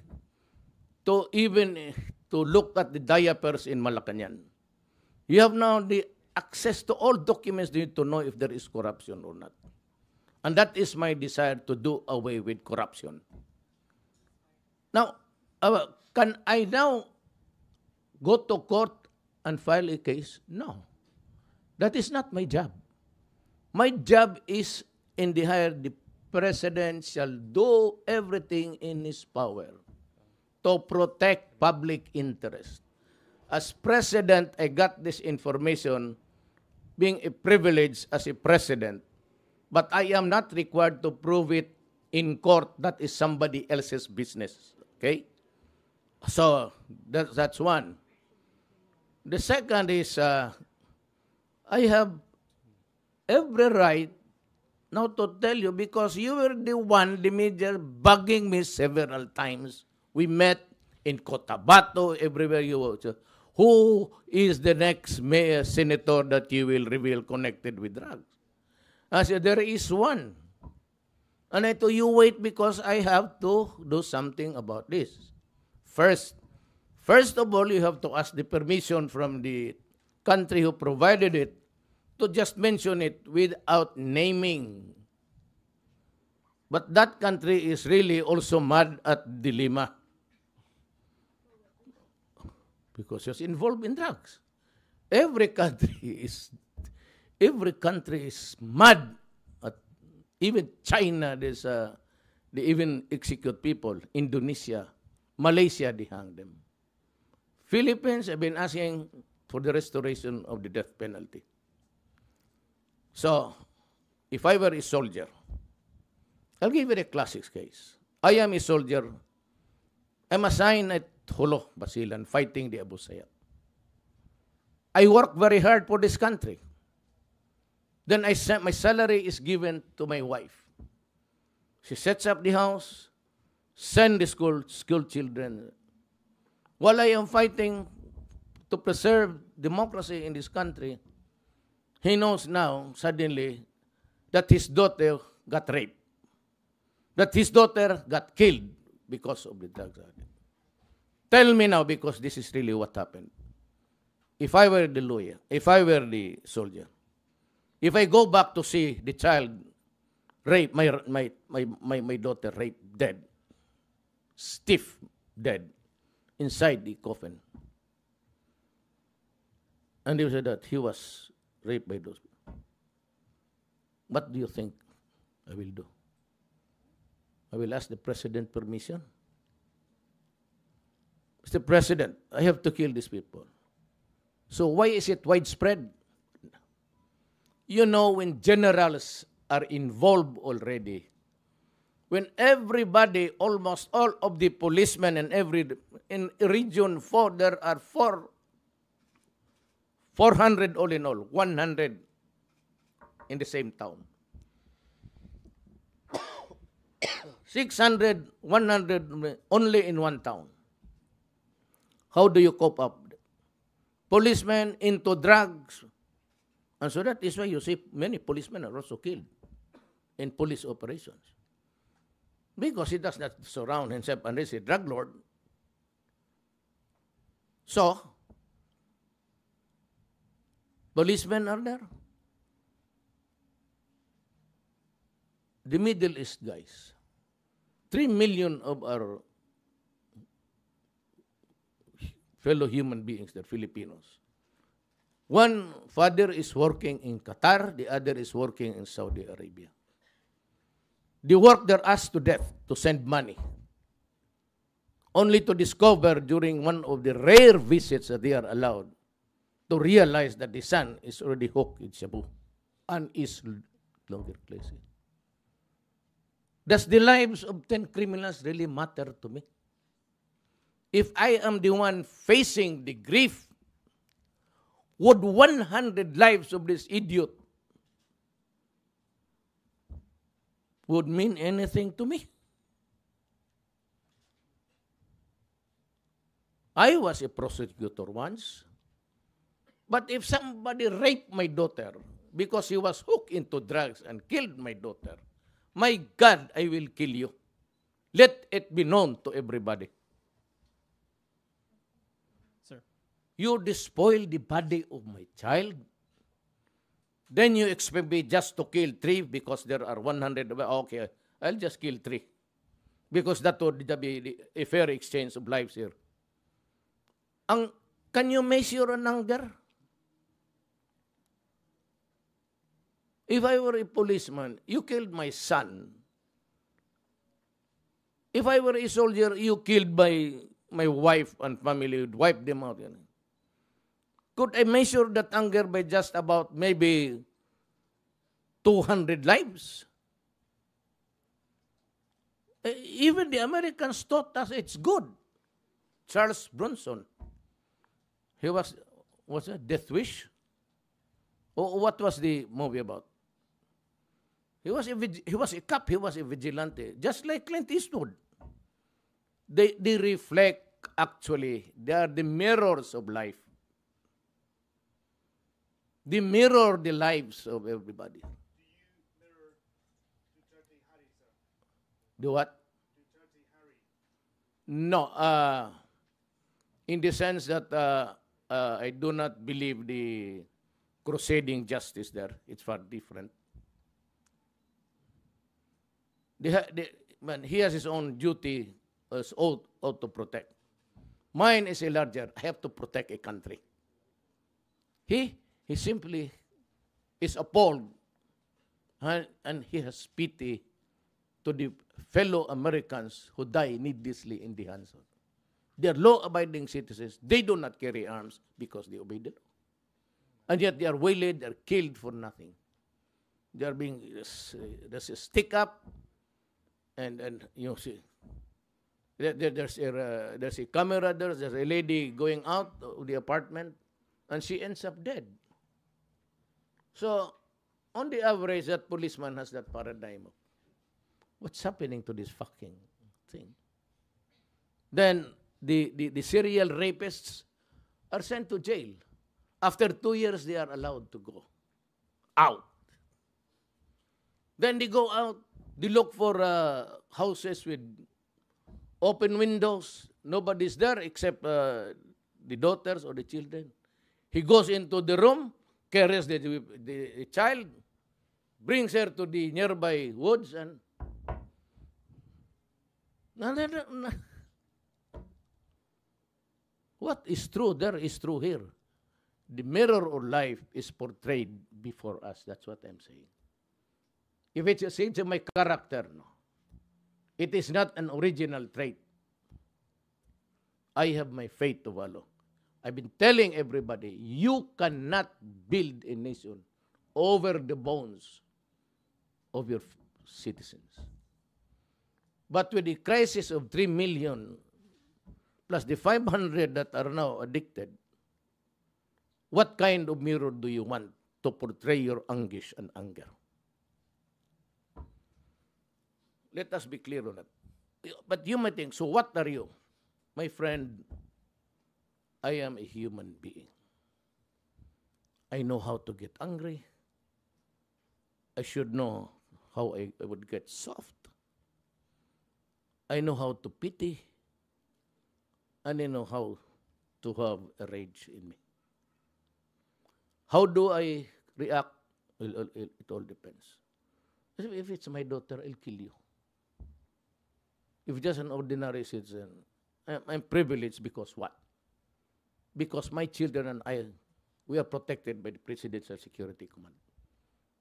to even to look at the diapers in Malacañang. You have now the access to all documents you need to know if there is corruption or not. And that is my desire to do away with corruption. Now, can I now go to court and file a case? No. That is not my job. My job is in the higher, the president shall do everything in his power to protect public interest. As president, I got this information being a privilege as a president, but I am not required to prove it in court. That is somebody else's business. Okay? So, that's one. The second is, I have every right now to tell you, because you were the one, the media, bugging me several times. We met in Cotabato, everywhere you were. So, who is the next mayor, senator that you will reveal connected with drugs? I said, there is one. And I told you, wait, because I have to do something about this. First of all, you have to ask the permission from the country who provided it to just mention it without naming. But that country is really also mad at dilemma because it's involved in drugs. Every country is mad. Even China, they even execute people. Indonesia, Malaysia, they hang them. Philippines have been asking for the restoration of the death penalty. So, if I were a soldier, I'll give you a classic case. I am a soldier. I'm assigned at Hulo, Basilan, fighting the Abu Sayyaf. I work very hard for this country. Then my salary is given to my wife. She sets up the house, send the school children. While I am fighting to preserve democracy in this country, he knows now, suddenly, that his daughter got raped. That his daughter got killed because of the drugs. Tell me now, because this is really what happened. If I were the lawyer, if I were the soldier, if I go back to see the child raped, my daughter raped, dead, stiff, dead, inside the coffin, and they said that he was raped by those people, what do you think I will do? I will ask the president permission. Mr. President, I have to kill these people. So why is it widespread? You know, when generals are involved already, when everybody, almost all of the policemen in Region 4, there are 400 all in all, 100 in the same town. 600, 100 only in one town. How do you cope up? policemen into drugs. And so that is why you see many policemen are also killed in police operations. Because he does not surround himself unless he's a drug lord. So, policemen are there. The Middle East guys, 3 million of our fellow human beings, they're Filipinos. One father is working in Qatar, the other is working in Saudi Arabia. They work their ass to death to send money, only to discover during one of the rare visits that they are allowed to realize that the son is already hooked in Shabu and is longer placing. Does the lives of 10 criminals really matter to me? If I am the one facing the grief, would 100 lives of this idiot would mean anything to me? I was a prosecutor once, but if somebody raped my daughter because he was hooked into drugs and killed my daughter, my God, I will kill you. Let it be known to everybody. Sir. You despoil the body of my child. Then you expect me just to kill 3 because there are 100. Okay, I'll just kill 3. Because that would be a fair exchange of lives here. Can you measure an anger? If I were a policeman, you killed my son. If I were a soldier, you killed my wife and family, you'd wipe them out. You know. Could I measure that anger by just about maybe 200 lives? Even the Americans thought that it's good. Charles Bronson, he was it Death Wish? What was the movie about? He was a cop, he was a vigilante, just like Clint Eastwood. They reflect, actually, they are the mirrors of life. They mirror the lives of everybody. Do you mirror Duterte Hari, sir? Do what? Duterte Hari. No, in the sense that I do not believe the crusading justice there. It's far different. He has his own duty as oath to protect. Mine is a larger. I have to protect a country. He simply is appalled, and he has pity to the fellow Americans who die needlessly in the hands of. They are law-abiding citizens. They do not carry arms because they obey the law. And yet they are waylaid, they are killed for nothing. They are being, there's a stick up, and you see, there's a camera there, there's a lady going out of the apartment, and she ends up dead. So, on the average, that policeman has that paradigm of, what's happening to this fucking thing? Then, the serial rapists are sent to jail. After 2 years, they are allowed to go out. Then they go out, they look for houses with open windows. Nobody's there except the daughters or the children. He goes into the room, carries the child, brings her to the nearby woods, and what is true there is true here. The mirror of life is portrayed before us. That's what I'm saying. If it's a sense of my character, no. It is not an original trait. I have my faith to follow. I've been telling everybody, you cannot build a nation over the bones of your citizens. But with the crisis of 3 million, plus the 500 that are now addicted, what kind of mirror do you want to portray your anguish and anger? Let us be clear on that. But you might think, so what are you? My friend, I am a human being. I know how to get angry. I should know how I would get soft. I know how to pity. And I know how to have a rage in me. How do I react? Well, it all depends. If it's my daughter, I'll kill you. If just an ordinary citizen, I'm privileged because what? Because my children and I, we are protected by the Presidential Security Command.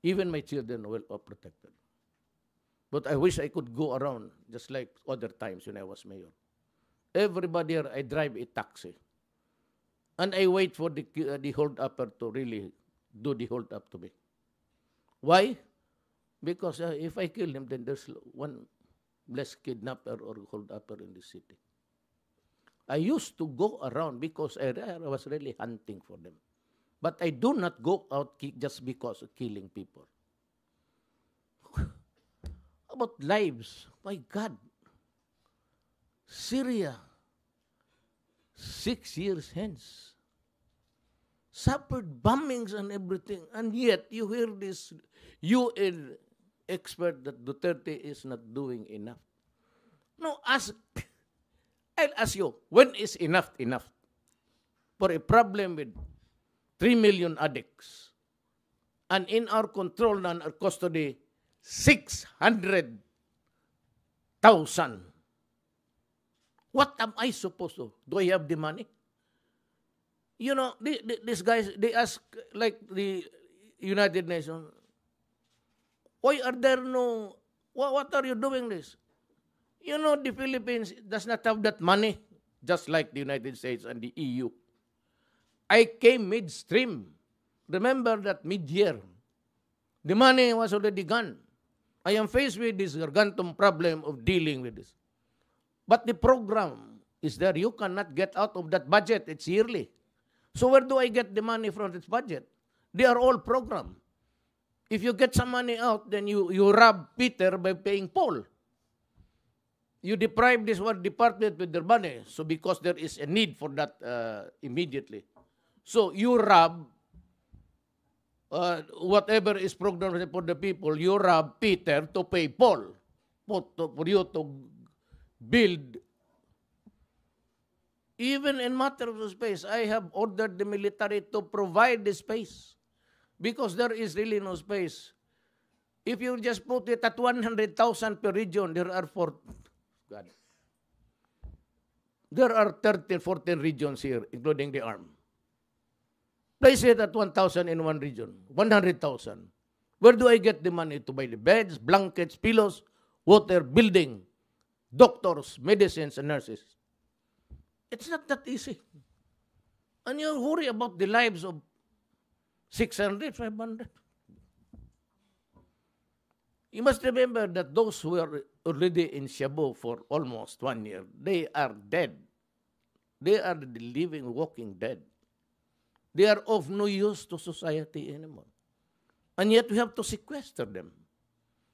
Even my children are protected. But I wish I could go around just like other times when I was mayor. Everybody here, I drive a taxi. And I wait for the hold-upper to really do the hold-up to me. Why? Because if I kill him, then there's one less kidnapper or hold-upper in the city. I used to go around because I was really hunting for them. But I do not go out just because of killing people. About lives, my God. Syria, 6 years hence, suffered bombings and everything, and yet you hear this UN expert that Duterte is not doing enough. No, I'll ask you, when is enough enough? For a problem with 3 million addicts, and in our control and our custody, 600,000. What am I supposed to? Do I have the money? You know, these guys, they ask, like the United Nations, why are there no, what are you doing this? You know, the Philippines does not have that money, just like the United States and the EU. I came midstream. Remember that mid-year, the money was already gone. I am faced with this gargantuan problem of dealing with this. But the program is there. You cannot get out of that budget. It's yearly. So where do I get the money from this budget? They are all programmed. If you get some money out, then you rob Peter by paying Paul. You deprive this one department with their money. So because there is a need for that immediately. So you rob whatever is programmed for the people, you rob Peter to pay Paul. For you to build. Even in matter of space, I have ordered the military to provide the space because there is really no space. If you just put it at 100,000 per region, there are 13, 14 regions here, including the arm. Place it at 1,000 in one region, 100,000. Where do I get the money to buy the beds, blankets, pillows, water, building, doctors, medicines, and nurses? It's not that easy. And you worry about the lives of 600, 500. You must remember that those who are already in Shabu for almost 1 year, they are dead. They are the living, walking dead. They are of no use to society anymore. And yet we have to sequester them.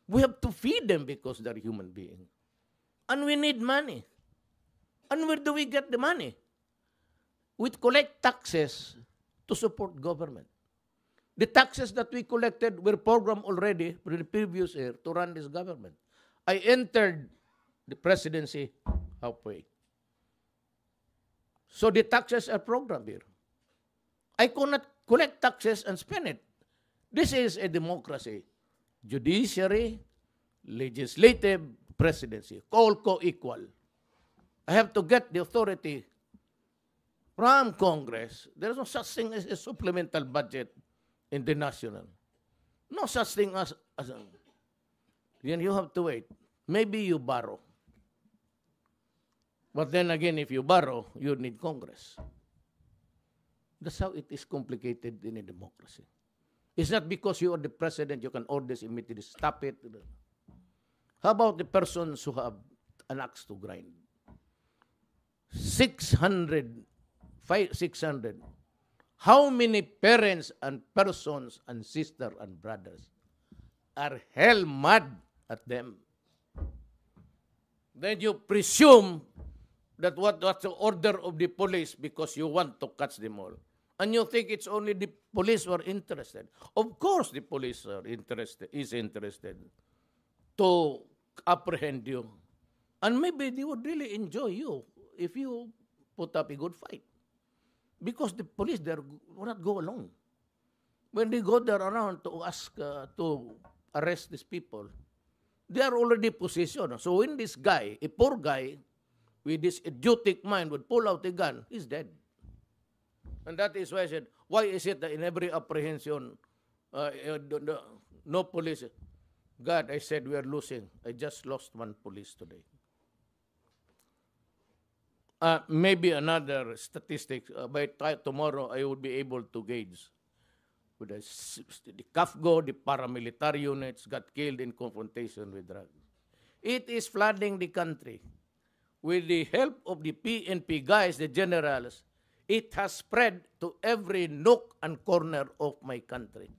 We have to feed them because they're human beings. And we need money. And where do we get the money? We collect taxes to support government. The taxes that we collected were programmed already for the previous year to run this government. I entered the presidency halfway. So the taxes are programmed here. I cannot collect taxes and spend it. This is a democracy. Judiciary, legislative, presidency, all co-equal. I have to get the authority from Congress. There is no such thing as a supplemental budget in the national. No such thing as then you have to wait. Maybe you borrow. But then again, if you borrow, you need Congress. That's how it is complicated in a democracy. It's not because you are the president, you can order this immediately, stop it. How about the persons who have an axe to grind? 600. How many parents and persons and sisters and brothers are hell mad at them? Then you presume that what's the order of the police because you want to catch them all. And you think it's only the police who are interested. Of course, the police is interested to apprehend you. And maybe they would really enjoy you if you put up a good fight. Because the police there will not go alone. When they go there around to ask to arrest these people, they are already positioned. So when this guy, a poor guy, with this idiotic mind would pull out a gun, he's dead. And that is why I said, why is it that in every apprehension, no police? God, I said we are losing. I just lost one police today. Maybe another statistics. By tomorrow, I would be able to gauge. With the CAFGO, the paramilitary units got killed in confrontation with drugs. It is flooding the country. With the help of the PNP guys, the generals, it has spread to every nook and corner of my country.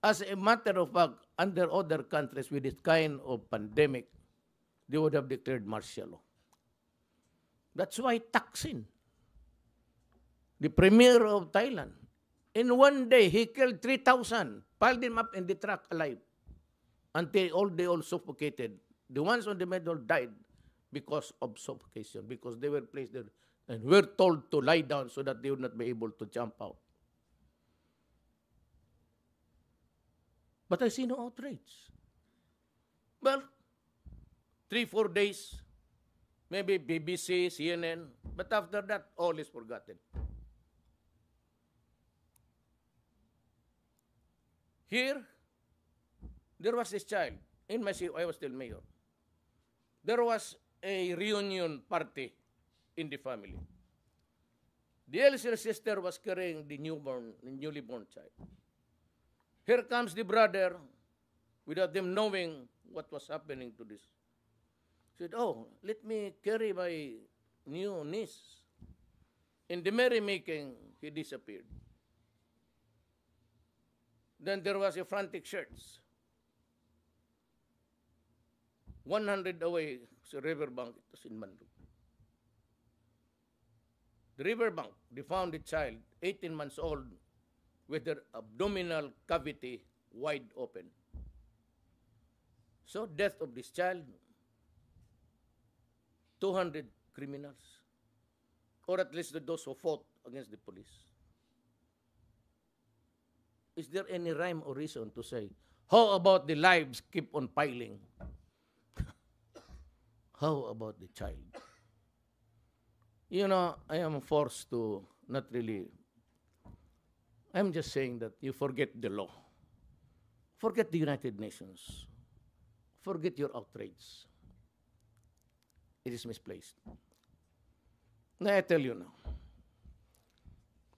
As a matter of fact, under other countries with this kind of pandemic, they would have declared martial law. That's why Thaksin, the premier of Thailand, in one day he killed 3,000, piled them up in the truck alive, until they all suffocated. The ones on the middle died because of suffocation, because they were placed there and were told to lie down so that they would not be able to jump out. But I see no outrage. Well, 3-4 days, maybe BBC, CNN, but after that, all is forgotten. Here, there was this child. In my city, I was still mayor. There was a reunion party in the family. The elder sister was carrying the newly born child. Here comes the brother, without them knowing what was happening to this. Said, oh, let me carry my new niece. In the merrymaking, he disappeared. Then there was a frantic search. 100 away sa riverbank, it was in Mandu. The riverbank, they found the child, 18 months old, with their abdominal cavity wide open. So, death of this child, 200 criminals, or at least those who fought against the police. Is there any rhyme or reason to say, how about the lives keep on piling? How about the child? You know, I am forced to not really, I'm just saying that you forget the law. Forget the United Nations. Forget your outrage. It is misplaced. Now I tell you now,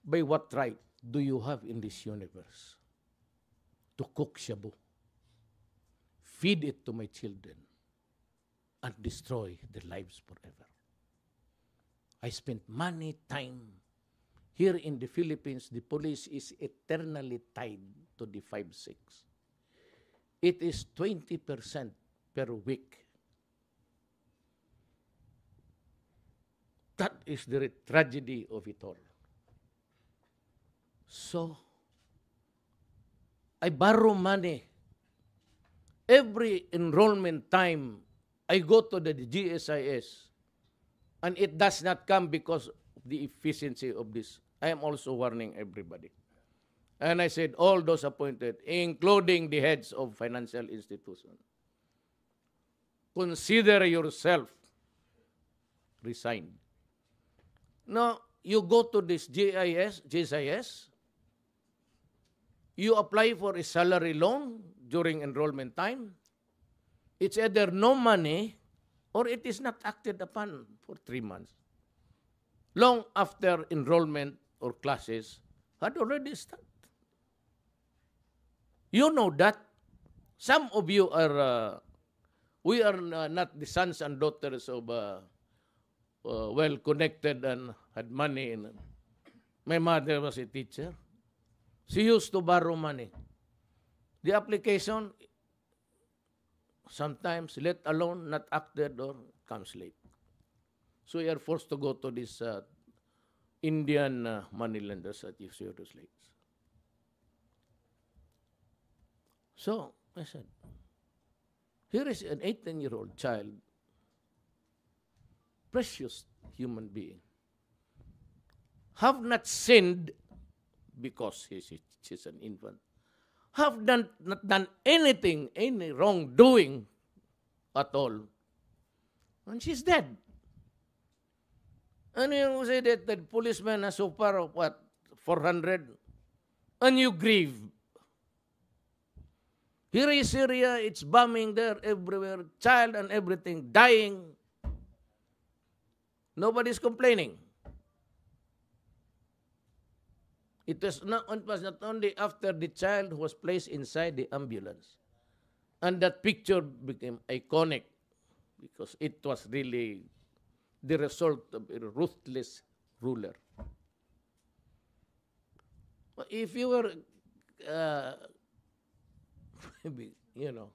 by what right do you have in this universe to cook shabu, feed it to my children, and destroy their lives forever? I spent money, time. Here in the Philippines, the police is eternally tied to the 5-6. It is 20% per week. That is the tragedy of it all. So, I borrow money. Every enrollment time, I go to the GSIS, and it does not come because of the efficiency of this. I am also warning everybody. And I said, all those appointed, including the heads of financial institutions, consider yourself resigned. Now, you go to this GSIS, you apply for a salary loan during enrollment time. It's either no money or it is not acted upon for 3 months. Long after enrollment or classes had already started. You know that. Some of you are, we are not the sons and daughters of well-connected and had money. My mother was a teacher. She used to borrow money. The application, sometimes let alone, not acted or comes late. So we are forced to go to this Indian moneylenders at usurious rates. So I said, here is an 18-year-old child, precious human being, have not sinned because she's an infant, have not done anything, any wrongdoing at all, and she's dead. And you say that the policeman has so far of what, 400, and you grieve. Here is Syria, it's bombing there everywhere, child and everything, dying. Nobody's complaining. It was not only after the child was placed inside the ambulance. And that picture became iconic because it was really the result of a ruthless ruler. If you were, you know,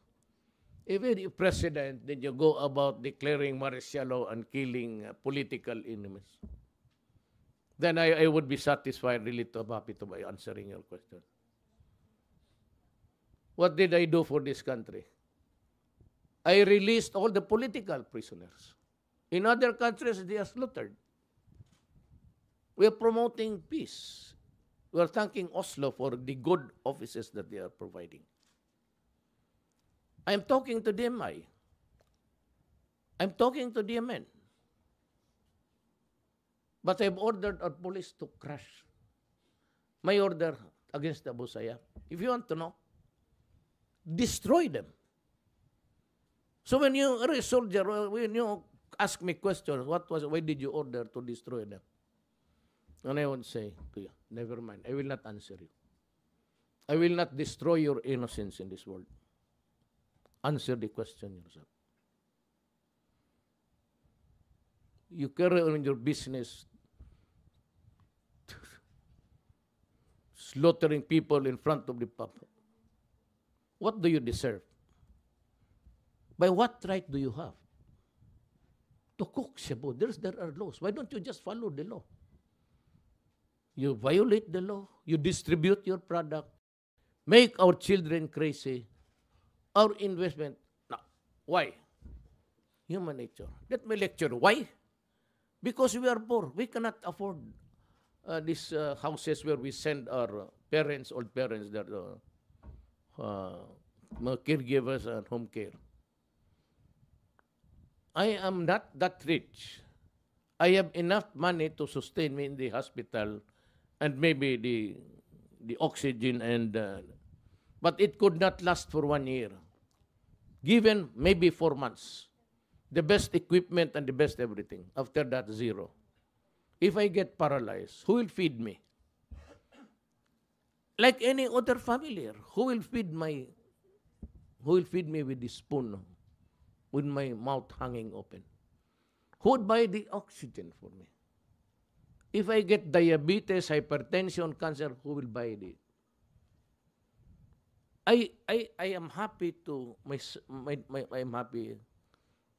if you're president, then you go about declaring martial law and killing political enemies, then I would be satisfied, really happy to by answering your question. What did I do for this country? I released all the political prisoners. In other countries, they are slaughtered. We are promoting peace. We are thanking Oslo for the good offices that they are providing. I'm talking to the MI. I'm talking to the MN. But I've ordered our police to crush my order against Abu Sayyaf. If you want to know, destroy them. So when you are a soldier, when you ask me questions, why did you order to destroy them? And I would say to you, never mind, I will not answer you. I will not destroy your innocence in this world. Answer the question yourself. You carry on your business, slaughtering people in front of the public. What do you deserve? By what right do you have to cook Cebu? There are laws. Why don't you just follow the law? You violate the law. You distribute your product. Make our children crazy. Our investment. Now, why? Human nature. Let me lecture. Why? Because we are poor. We cannot afford these houses where we send our parents, old parents, that caregivers and home care. I am not that rich. I have enough money to sustain me in the hospital and maybe the oxygen but it could not last for 1 year. Given maybe 4 months. The best equipment and the best everything. After that, zero. If I get paralyzed, who will feed me? Like any other family, who will feed me with the spoon, with my mouth hanging open? Who would buy the oxygen for me? If I get diabetes, hypertension, cancer, who will buy it? I am happy I'm happy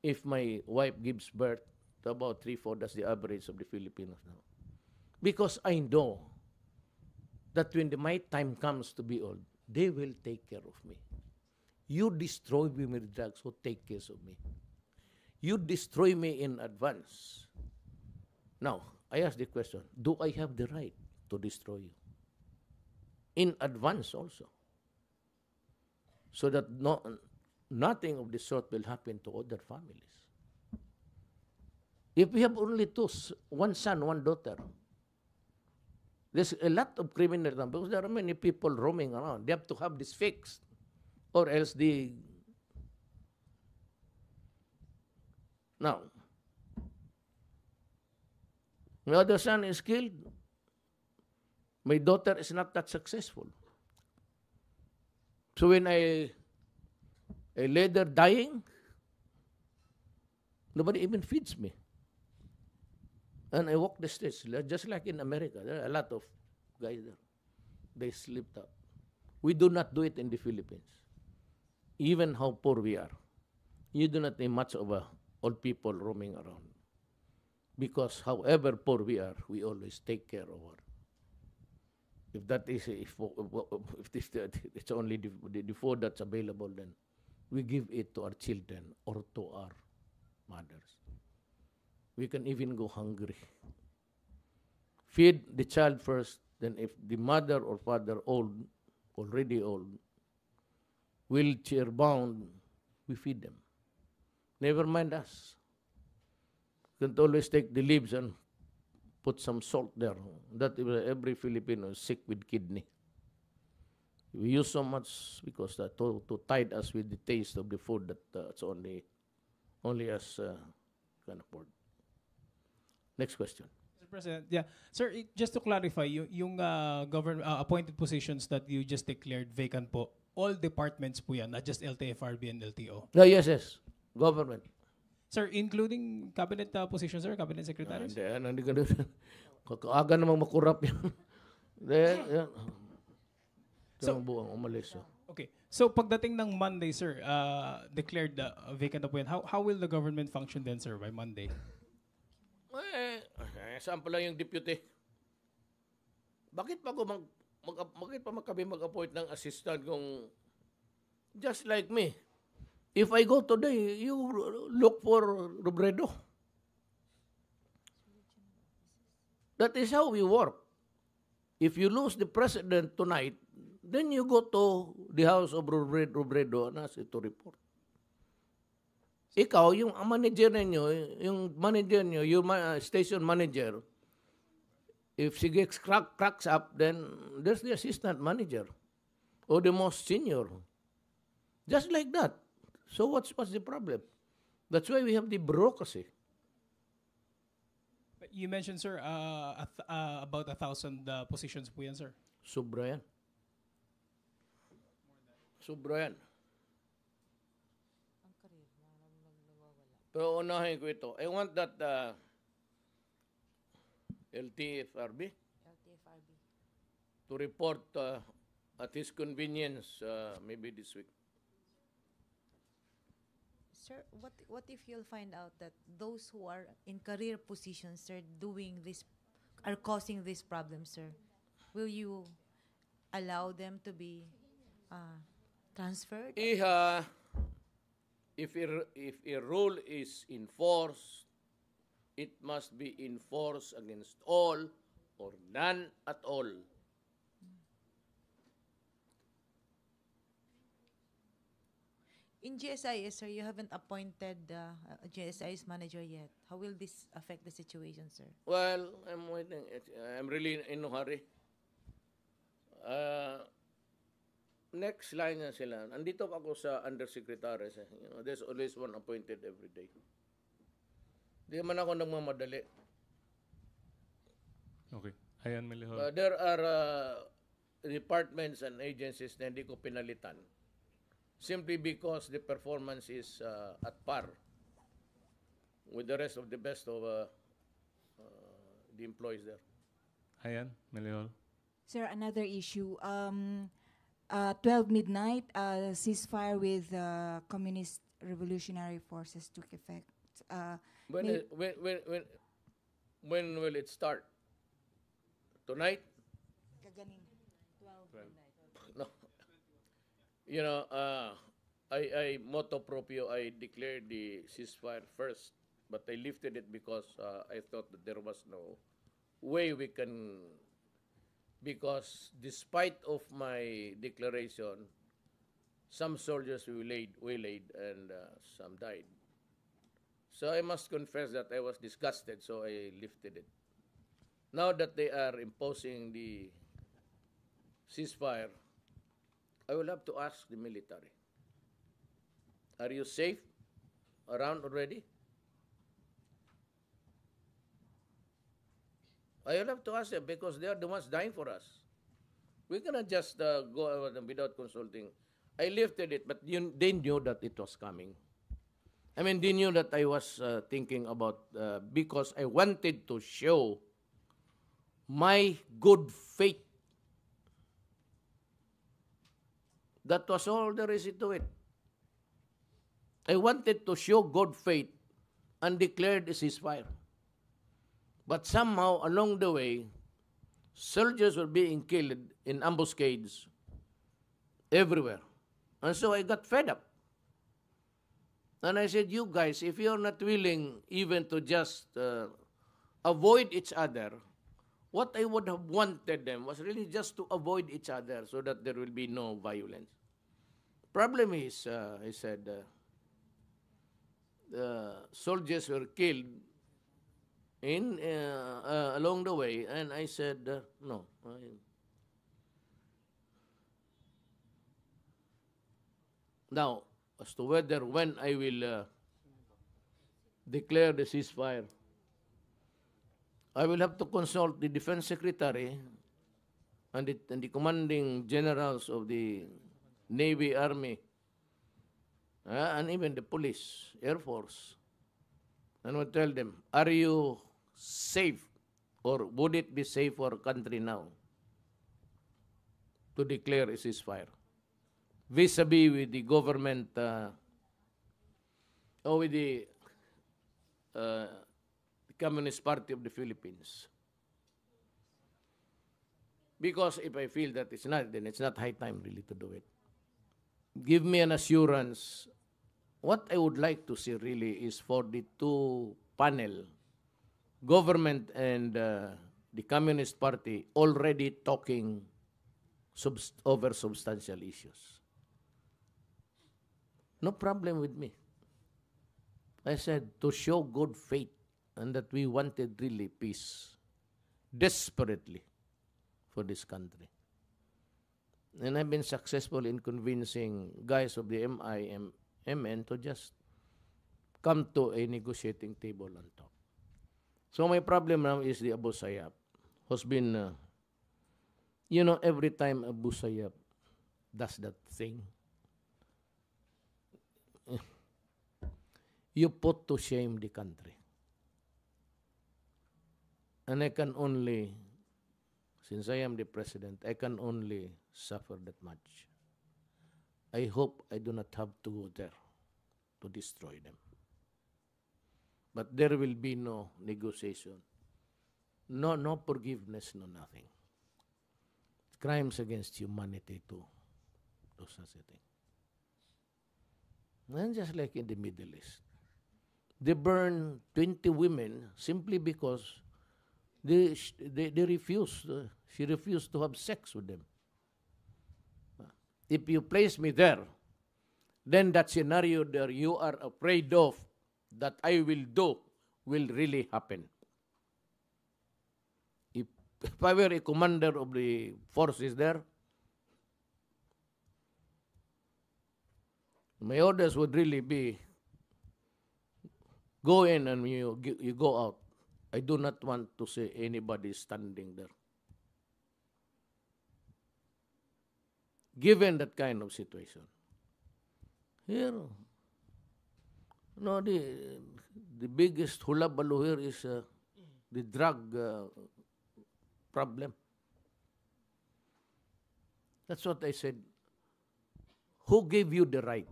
if my wife gives birth to about 3-4, that's the average of the Filipinos now. Because I know that when my time comes to be old, they will take care of me. You destroy me with drugs, so take care of me. You destroy me in advance. Now, I ask the question, do I have the right to destroy you? In advance also. So that nothing of the sort will happen to other families. If we have only one son, one daughter, there's a lot of criminal because there are many people roaming around. They have to have this fixed, or else Now, my other son is killed. My daughter is not that successful. So when I lay there dying, nobody even feeds me. And I walk the streets, just like in America. There are a lot of guys there. They slipped up. We do not do it in the Philippines. Even how poor we are. You do not see much of old people roaming around. Because however poor we are, we always take care of our. If that is, if this, it's only the food that's available, then we give it to our children or to our mothers. We can even go hungry. Feed the child first, then if the mother or father already old, wheelchair bound, we feed them. Never mind us. You can always take the leaves and put some salt there. That every Filipino is sick with kidney. We use so much because to tide us with the taste of the food that it's only us can afford. Next question. Mr. President, yeah. Sir, just to clarify, yung government appointed positions that you just declared vacant po, all departments po yan, not just LTFRB and LTO. No, yes. Government. Sir, including cabinet positions, sir, cabinet secretaries? Hindi ka doon. Kakaaga namang makurap yan. Yan. So, buwang umalis. Okay. So, pagdating ng Monday, sir, declared vacant na po yan, how will the government function then, sir, by Monday? Sample lang yung deputy. Bakit pa kami mag-appoint ng assistant kung just like me? If I go today, you look for Robredo. That is how we work. If you lose the president tonight, then you go to the house of Robredo and ask it to report. Ikaw, yung manager ninyo, yung station manager, if she gets cracks up, then there's the assistant manager or the most senior. Just like that. So what's the problem? That's why we have the bureaucracy. You mentioned, sir, about 1,000 positions po yan, sir. Sobra yan. Pero unahin ko ito. I want that LTFRB to report at his convenience maybe this week. Sir, what if you'll find out that those who are in career positions are causing this problem, sir? Will you allow them to be transferred? If a rule is enforced, it must be enforced against all or none at all. In GSIS, sir, you haven't appointed a GSIS manager yet. How will this affect the situation, sir? Well, I'm waiting. I'm really in no hurry. Next line na sila. Andito ako sa undersecretaries. There's always one appointed every day. Di man ako nagmamadali. Okay. Ayan, Melihol. There are departments and agencies na hindi ko pinalitan. Simply because the performance is at par with the rest of the best of the employees there. Ayan, Melihol. Sir, another issue. 12 midnight, ceasefire with Communist Revolutionary Forces took effect. When will it start? Tonight? Kaganing. 12 midnight. No. You know, I motu proprio, I declared the ceasefire first, but I lifted it because I thought that there was no way we can, because despite of my declaration, some soldiers waylaid and some died. So I must confess that I was disgusted, so I lifted it. Now that they are imposing the ceasefire, I will have to ask the military, are you safe around already? I will have to ask them because they are the ones dying for us. We cannot just go without consulting. I lifted it, but they knew that it was coming. I mean, they knew that I was thinking about, because I wanted to show my good faith. That was all there is to it. I wanted to show good faith and declared a ceasefire. But somehow, along the way, soldiers were being killed in ambuscades everywhere. And so I got fed up. And I said, you guys, if you're not willing even to just avoid each other, what I would have wanted them was really just to avoid each other so that there will be no violence. Problem is, he said, soldiers were killed in along the way, and I said, no. Now, as to whether when I will declare the ceasefire, I will have to consult the Defense Secretary and the commanding generals of the Navy, Army, and even the police, Air Force, and will tell them, are you safe, or would it be safe for a country now to declare a ceasefire? Vis-a-vis with the government, or with the Communist Party of the Philippines. Because if I feel that it's not, then it's not high time really to do it. Give me an assurance. What I would like to see really is for the two panel, government and the Communist Party, already talking over substantial issues. No problem with me. I said to show good faith and that we wanted really peace, desperately, for this country. And I've been successful in convincing guys of the MN to just come to a negotiating table and talk. So my problem now is the Abu Sayyaf, who's been, every time Abu Sayyaf does that thing, you put to shame the country. And I can only, since I am the president, I can only suffer that much. I hope I do not have to go there to destroy them. But there will be no negotiation, no forgiveness, no nothing. Crimes against humanity to do such a thing. And just like in the Middle East, they burn 20 women simply because they refused. She refused to have sex with them. If you place me there, then that scenario that you are afraid of that I will do will really happen. If I were a commander of the forces there, my orders would really be, go in and you go out. I do not want to see anybody standing there. Given that kind of situation. Here, the biggest hula-baloo here is the drug problem. That's what I said. Who gave you the right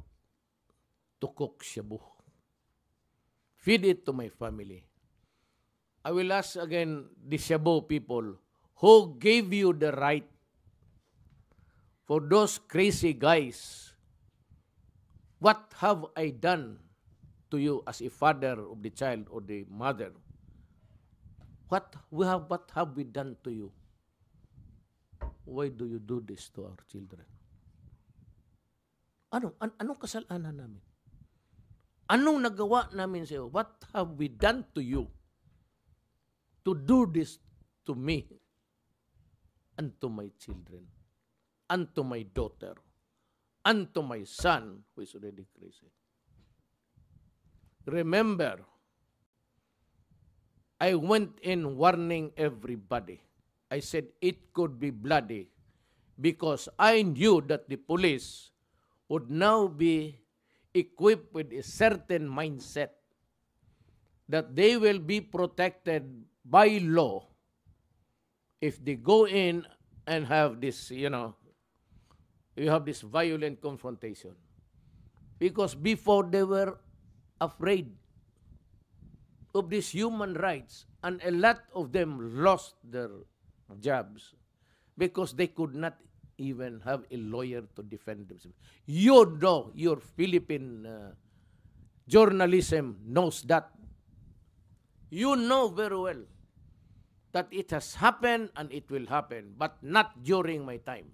to cook shabu? Feed it to my family. I will ask again the shabu people, who gave you the right for those crazy guys? What have I done to you as a father of the child or the mother? What have we done to you? Why do you do this to our children? Anong kasalanan namin? Anong nagawa namin sa iyo? What have we done to you to do this to me and to my children and to my daughter and to my son who is already crazy? Remember, I went in warning everybody. I said it could be bloody because I knew that the police would now be equipped with a certain mindset that they will be protected by law if they go in and have this, you have this violent confrontation. Because before they were afraid of these human rights, and a lot of them lost their jobs because they could not even have a lawyer to defend themselves. You know, your Philippine journalism knows that. You know very well that it has happened and it will happen, but not during my time.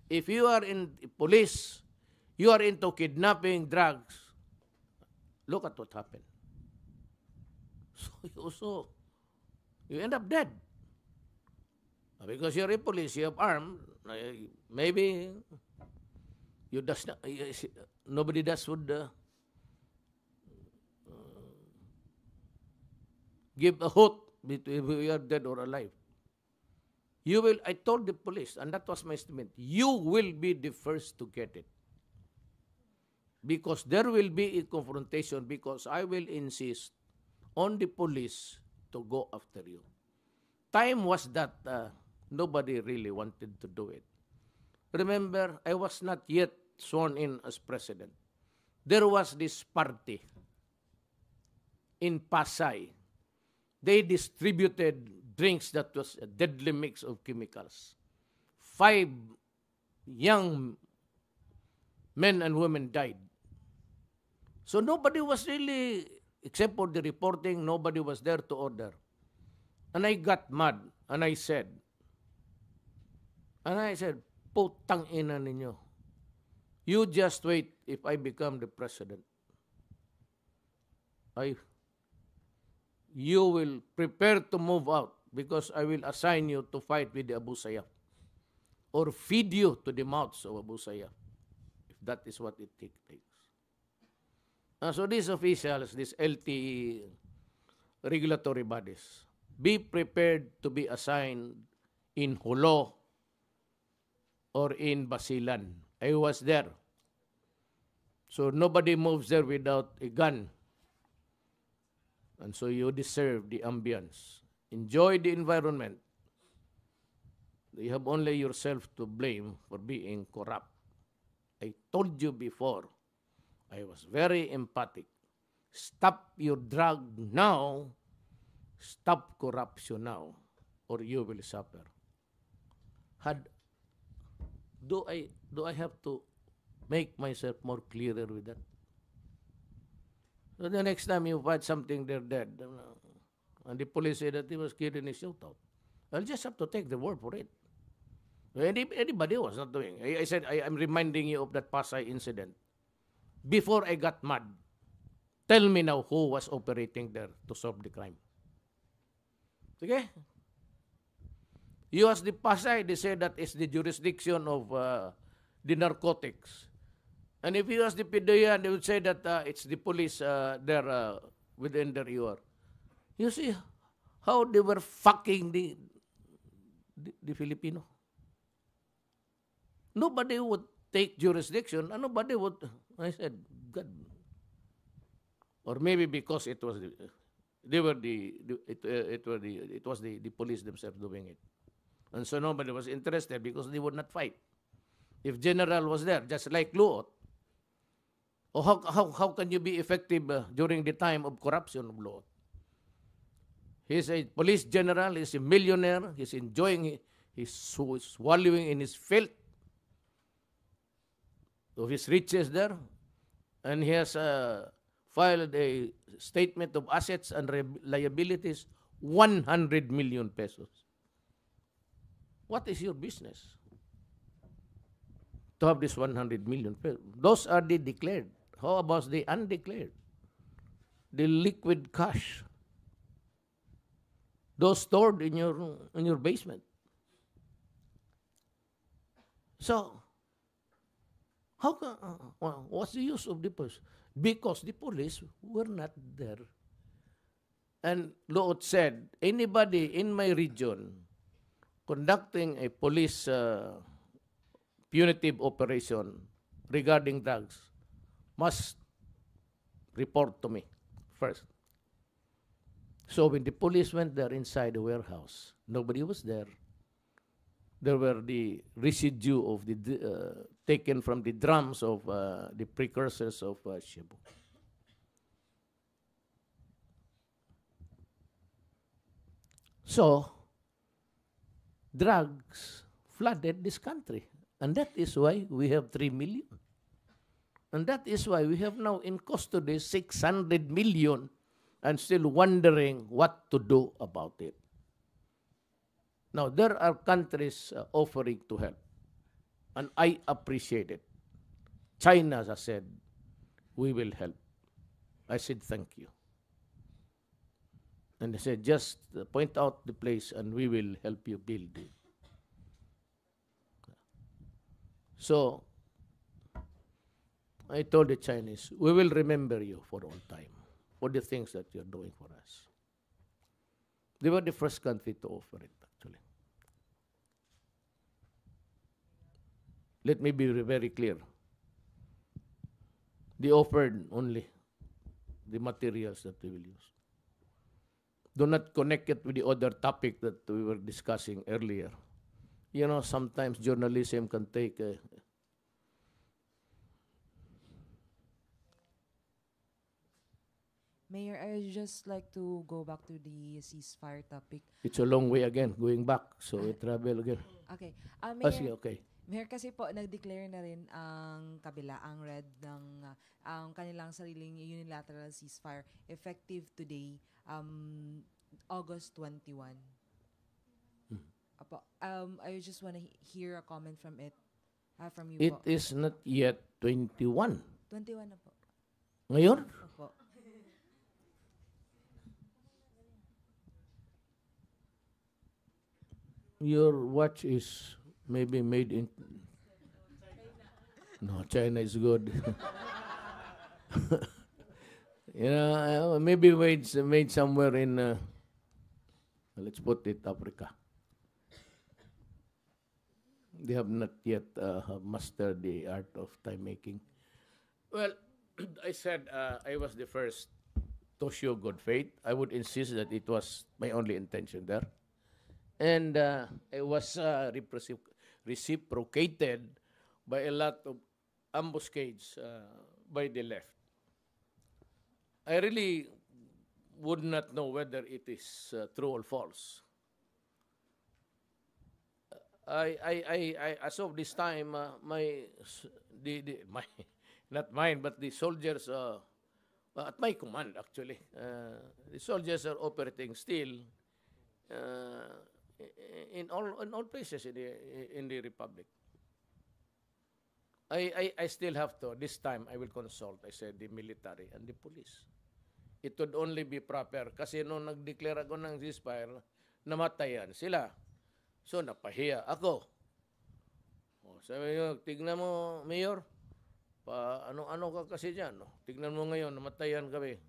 If you are in police, you are into kidnapping, drugs, look at what happened. So you end up dead. Because you're a police, you have armed, maybe you does not, nobody does would give a hoot between you are dead or alive. You will, I told the police, and that was my statement, you will be the first to get it. Because there will be a confrontation, because I will insist on the police to go after you. Time was that nobody really wanted to do it. Remember, I was not yet sworn in as president. There was this party in Pasay. They distributed drinks that was a deadly mix of chemicals. 5 young men and women died. So nobody was really, except for the reporting, nobody was there to order. And I got mad, and I said, putang ina ninyo. You just wait if I become the president. You will prepare to move out because I will assign you to fight with the Abu Sayyaf or feed you to the mouths of Abu Sayyaf, if that is what it takes. So these officials, these LTE regulatory bodies, be prepared to be assigned in Jolo or in Basilan. I was there. So nobody moves there without a gun. And so you deserve the ambience. Enjoy the environment. You have only yourself to blame for being corrupt. I told you before, I was very emphatic. Stop your drug now. Stop corruption now, or you will suffer. Do I have to make myself more clearer with that? So the next time you find something, they're dead. And the police say that he was killed in a shootout. I'll just have to take the word for it. Anybody was not doing. I said, I'm reminding you of that Pasay incident. Before I got mad, tell me now who was operating there to solve the crime. Okay? You ask the Pasay, they say that it's the jurisdiction of the narcotics. And if you ask the PDEA, they would say that it's the police there within their EOR. You see how they were fucking the Filipino. Nobody would take jurisdiction, and nobody would. I said, God. Or maybe because it was the police themselves doing it, and so nobody was interested because they would not fight. If General was there, just like Luot, or how can you be effective during the time of corruption of Luot? He's a police general. He's a millionaire. He's enjoying. He's swallowing in his filth of his riches there, and he has filed a statement of assets and liabilities, 100 million pesos. What is your business to have this 100 million pesos? Those are the declared. How about the undeclared? The liquid cash. Those stored in your basement. So, what's the use of the police? Because the police were not there. And Luot said, anybody in my region conducting a police punitive operation regarding drugs must report to me first. So when the police went there inside the warehouse, nobody was there. There were the residue of the taken from the drums of the precursors of Cebu. So, drugs flooded this country. And that is why we have 3 million. And that is why we have now in custody 600 million and still wondering what to do about it. Now, there are countries offering to help. And I appreciate it. China has said, we will help. I said, thank you. And they said, just point out the place and we will help you build it. So, I told the Chinese, we will remember you for all time, for the things that you're doing for us. They were the first country to offer it, actually. Let me be very clear. They offered only the materials that we will use. Do not connect it with the other topic that we were discussing earlier. You know, sometimes journalism can take Mayor, I would just like to go back to the ceasefire topic. it's a long way again, going back. So we travel again. Okay. Ah, sige, okay. Mayor, kasi po, nag-declare na rin ang kabila, ang red ng ang kanilang sariling unilateral ceasefire effective today, August 21. Apo, I just want to hear a comment from from you It po. is not yet 21. 21 na po. Ngayon? Opo. Your watch is maybe made in... No, China is good. You know, maybe made somewhere in, let's put it, Africa. They have not yet mastered the art of time making. Well, I said I was the first to show good faith. I would insist that it was my only intention there. And it was reciprocated by a lot of ambuscades by the left. I really would not know whether it is true or false. As of this time, my not mine, but the soldiers at my command, actually, the soldiers are operating still in all places in the republic. I still have to. This time I will consult. I said the military and the police. It would only be proper kasi nung nag-declare ako ng ceasefire, namatayan sila. So napahiya ako. Sabi niyo, tignan mo, Mayor, ano ka kasi dyan. No? Tignan mo ngayon, namatayan kami.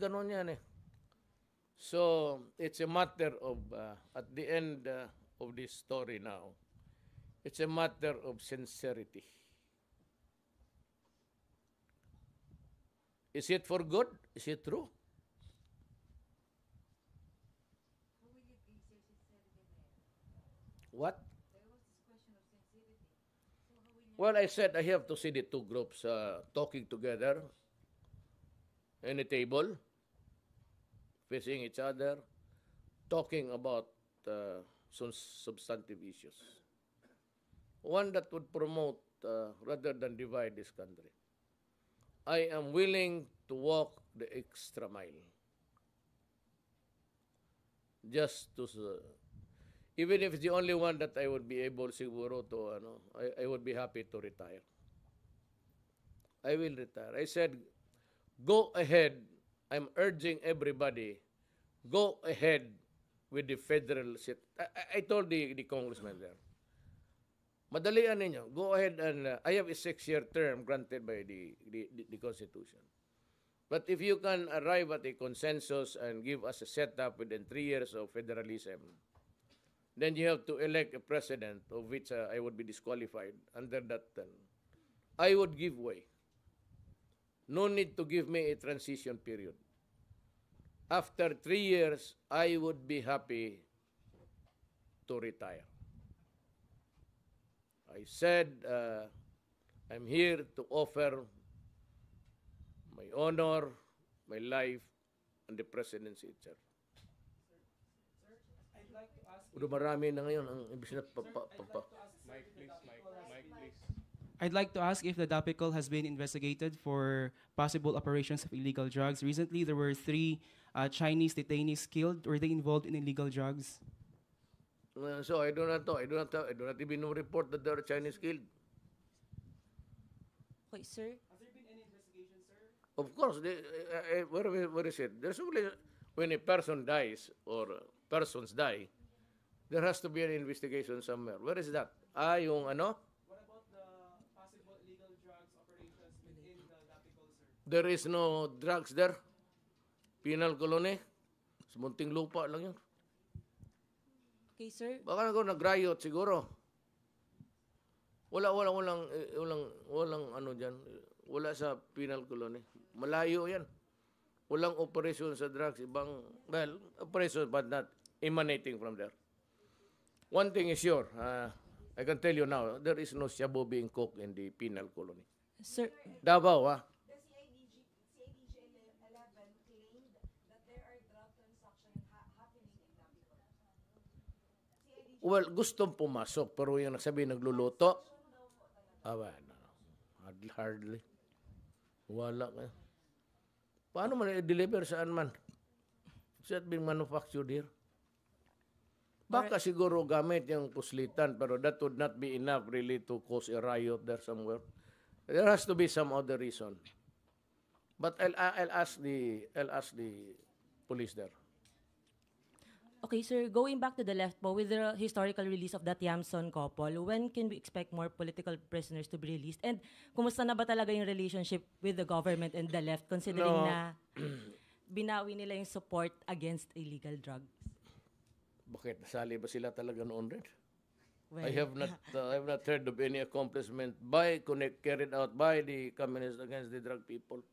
Ganon yan eh. So, it's a matter of, at the end of this story now, it's a matter of sincerity. Is it for good? Is it true? What? Well, I said I have to see the two groups talking together in a table, facing each other, talking about some substantive issues. One that would promote rather than divide this country. I am willing to walk the extra mile. Just to, even if it's the only one that I would be able siguro to, I would be happy to retire. I will retire. I said, go ahead. I'm urging everybody, go ahead with the federal seat. I told the congressman there, madalian ninyo. Go ahead and I have a 6-year term granted by the Constitution. But if you can arrive at a consensus and give us a setup within 3 years of federalism, then you have to elect a president of which I would be disqualified under that term. I would give way. No need to give me a transition period. After 3 years, I would be happy to retire. I said, I'm here to offer my honor, my life and the presidency itself. Pero marami na ngayon ang ibig na Mike, please. Mike, please. I'd like to ask if the DAPICOL has been investigated for possible operations of illegal drugs. Recently, there were 3 Chinese detainees killed. Were they involved in illegal drugs? So I do not know. I do not even know report that there are Chinese killed. Okay, sir. Has there been any investigation, sir? Of course, where is it? There's only when a person dies or persons die, there has to be an investigation somewhere. Where is that? Yung ano? What about the possible illegal drugs operations within the DAPICOL, sir? There is no drugs there. Penal colony. Sa munting lupa lang yun. Okay, sir. Baka nag-riot siguro. Walang ano dyan. Wala sa penal colony. Malayo yan. Walang operation sa drugs. Operation but not emanating from there. One thing is sure. I can tell you now, there is no shabu being cooked in the penal colony. Sir, Davao, The CIDG 11 claimed that there are drug transactions happening in Dapico. Well, gustong pumasok, pero yung nagsabi nagluluto, hardly. Wala ka. Paano man i-deliver saan man? Is that being manufactured here? Baka siguro gamit yung puslitan, pero that would not be enough really to cause a riot there somewhere. There has to be some other reason. But I'll ask the police there. Okay, sir, going back to the left po, with the historical release of that Yamson couple, when can we expect more political prisoners to be released? And kumusta na ba talaga yung relationship with the government and the left, considering na binawi nila yung support against illegal drugs? Bakit? Nasali ba sila talaga noon rin? Well, I have not heard of any accomplishment carried out by the communists against the drug people.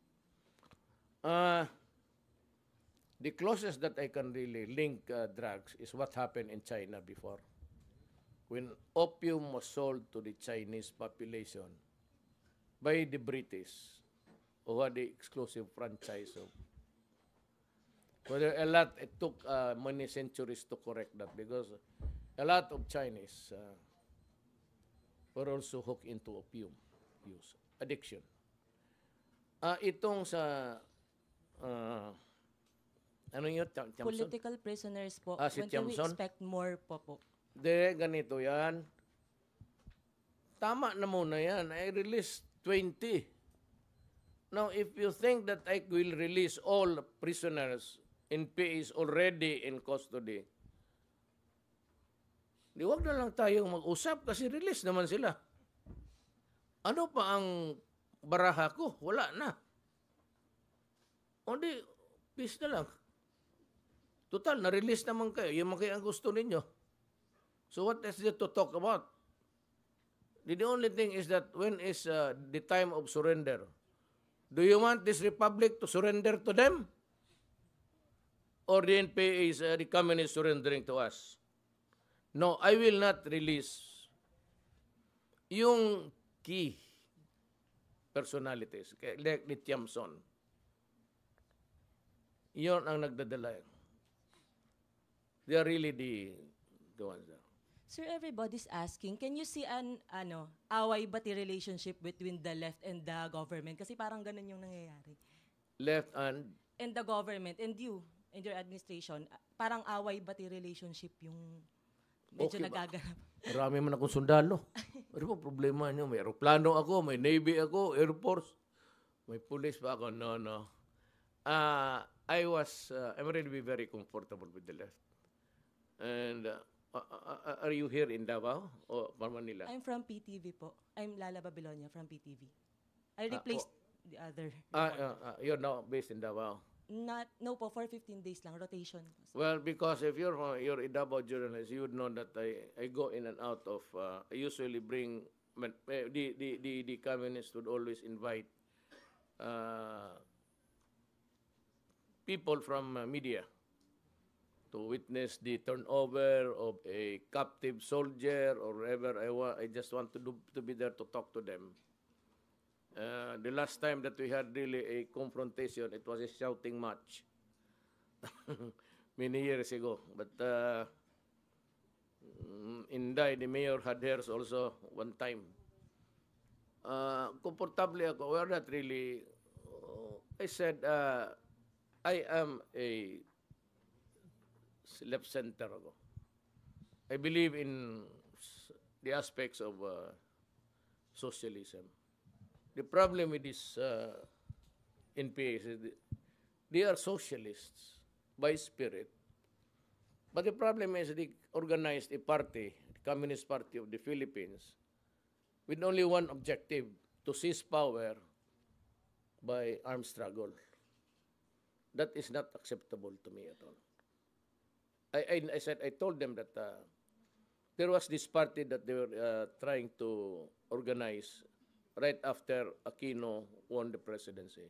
The closest that I can really link drugs is what happened in China before. When opium was sold to the Chinese population by the British, who had the exclusive franchise of. Whether it took many centuries to correct that because a lot of Chinese were also hooked into opium use, addiction. Itong sa ano yun? Tiamson? political prisoners po, Si when can we Tiamson? expect more po? Ganito yan. Tama na muna yan. I released 20. Now, if you think that I will release all prisoners in PAs already in custody, di wag na lang tayong mag-usap kasi release naman sila. Ano pa ang baraha ko? Wala na. O di, peace na lang. Total, na-release naman kayo. Yung mga ang gusto ninyo. So what is there to talk about? The only thing is that when is the time of surrender? Do you want this republic to surrender to them? Or the NPA is the communist surrendering to us? No, I will not release yung key personalities, like ni Tiamson. Yun ang nagdadala. They are really the ones there. Sir, everybody's asking, can you see an away-bati relationship between the left and the government? Kasi parang ganun yung nangyayari. Left and The government and you and your administration, parang away-bati relationship yung medyo Okay ba? nagaganap. Marami man akong sundalo. Ano po problema nyo? May aeroplano ako, may Navy ako, Air Force, may police pa ako. No. I'm really very comfortable with the left. And are you here in Davao or Manila? I'm from PTV po. I'm Lala Babylonia from PTV. I replaced the other. You're now based in Davao. No po, for 15 days lang, rotation. Well, because if you're a Davao journalist, you would know that I go in and out of. I usually bring the communists would always invite people from media to witness the turnover of a captive soldier or whatever. I just want to be there to talk to them. The last time that we had really a confrontation, it was a shouting match. many years ago. But Inday, the mayor had hers also one time. Comfortably ako. We're not really, I said, I am a left center ako. I believe in the aspects of socialism. The problem with this NPAs is they are socialists by spirit. But the problem is they organized a party, the Communist Party of the Philippines, with only one objective, to seize power by armed struggle. That is not acceptable to me at all. I told them that there was this party that they were trying to organize right after Aquino won the presidency.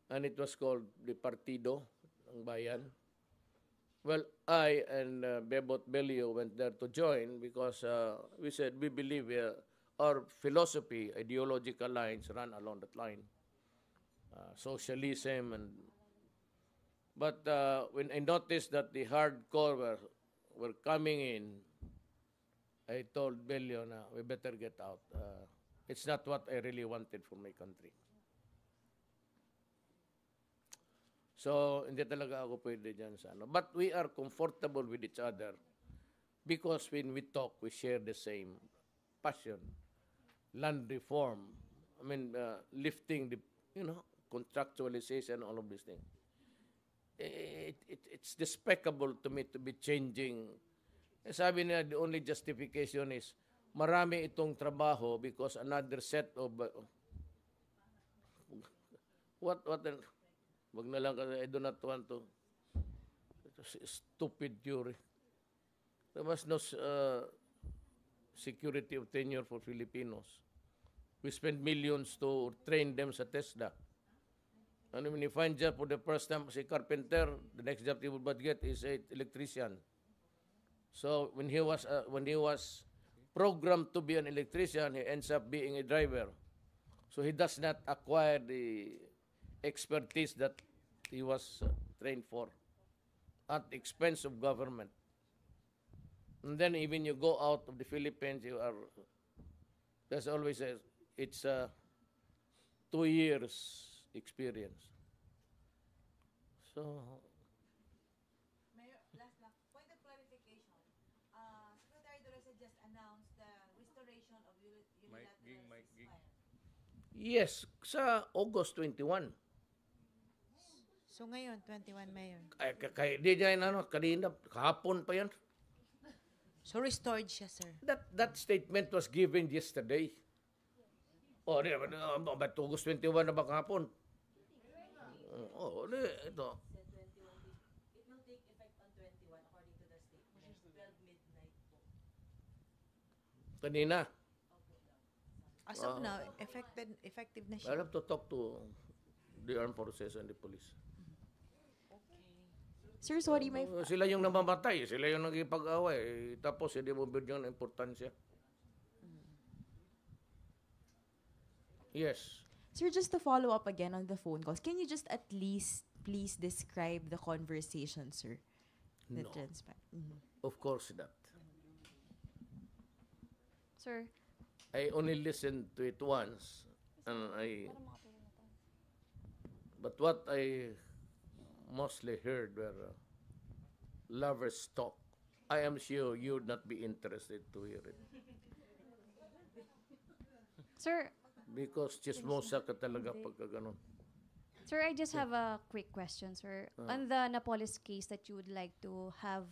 And it was called the Partido ng Bayan. Well, I and Bebot Belio went there to join because we said we believe our philosophy, ideological lines run along that line. Socialism but when I noticed that the hardcore were coming in, I told Belio na we better get out. It's not what I really wanted for my country. So, hindi talaga ako pwede dyan sa ano. But we are comfortable with each other because when we talk, we share the same passion. Land reform, lifting the, contractualization, all of these things. It's despicable to me to be changing. Sabi niya, the only justification is, marami itong trabaho because another set of, wag na lang kasi I do not want to, stupid theory. There was no security of tenure for Filipinos. We spend millions to train them sa TESDA. And when you find job for the first time as a carpenter, the next job he would get is an electrician. So when he was programmed to be an electrician, he ends up being a driver. So he does not acquire the expertise that he was trained for at the expense of government. And then even you go out of the Philippines, there's always it's 2 years experience. So, Mayor, last point of clarification. Secretary Doresa just announced the restoration of unilateral ceasefire. yes, sa August 21. So ngayon, 21, Mayor. Di niya kanina, kahapon pa yan. So restored siya, sir. That statement was given yesterday. But August 21 na ba kahapon? Ito. It will take effect on 21 according to the statement. 12 midnight po. Kanina. As of now, effective na I siya. have to talk to the armed forces and the police. Sir, sorry, Sila yung namamatay, sila yung nagipag-away, tapos hindi mo bigyan ng importansya. Yes. Sir, just to follow up again on the phone calls, can you just at least please describe the conversation, sir? No. Of course not. Sir, I only listened to it once, and but what I mostly heard were lovers talk. I am sure you would not be interested to hear it. sir, Because chismosa ka talaga pagka ganun. sir, I just have a quick question, sir. On the Napoles case that you would like to have,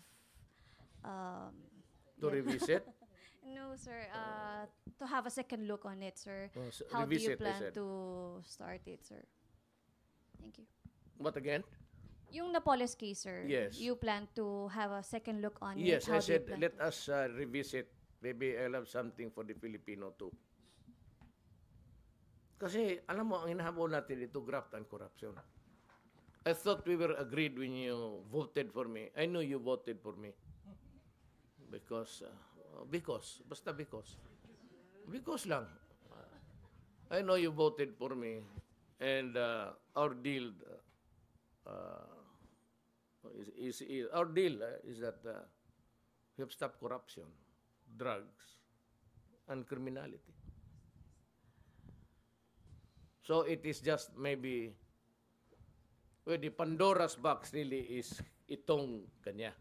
To revisit? no, sir, to have a second look on it, sir. So How do you revisit, I plan said. to start it, sir? Thank you. What again? Yung Napoles case, sir. Yes. You plan to have a second look on it? Yes, How I do you said plan let us revisit. Maybe I'll have something for the Filipino too. Kasi alam mo, ang hinahabol natin ito, graft and corruption. I thought we were agreed when you voted for me. I know you voted for me. Because lang. I know you voted for me. And our deal Our deal is that we have stopped corruption, drugs, and criminality. So it is just maybe, well, the Pandora's box really is itong kanya.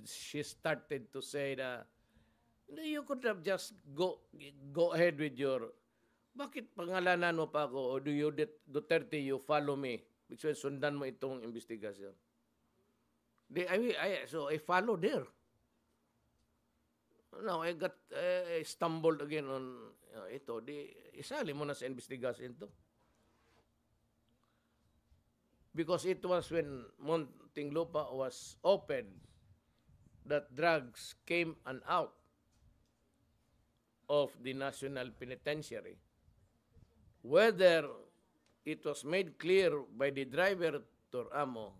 She started to say that you could have just go ahead with your, bakit pangalanan mo pa ako, o do you, Duterte, you follow me? Because sundan mo itong investigasyon. So I followed her. Now I stumbled again on ito. Isali mo na sa investigation to. Because it was when Muntinlupa was opened that drugs came and out of the National Penitentiary. Whether it was made clear by the driver to Amo,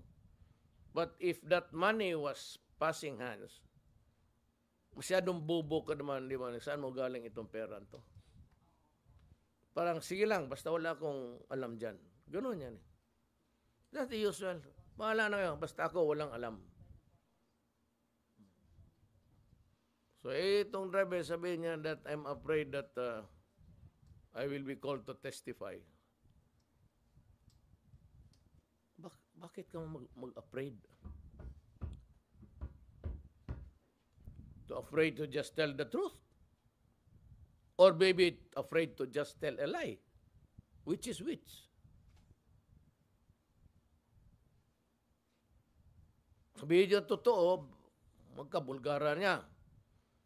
but if that money was passing hands, masyadong bobo ka naman, di ba? Saan mo galing itong pera to? Parang, sige lang, basta wala akong alam dyan. Ganun yan. That's the usual. Bahala na kayo, basta ako walang alam. So, itong driver, sabihin niya that I'm afraid that I will be called to testify. Bakit ka mag-afraid? Afraid to just tell the truth? Or maybe afraid to just tell a lie? Which is which? Sabihin niya totoo, magkabulgara niya.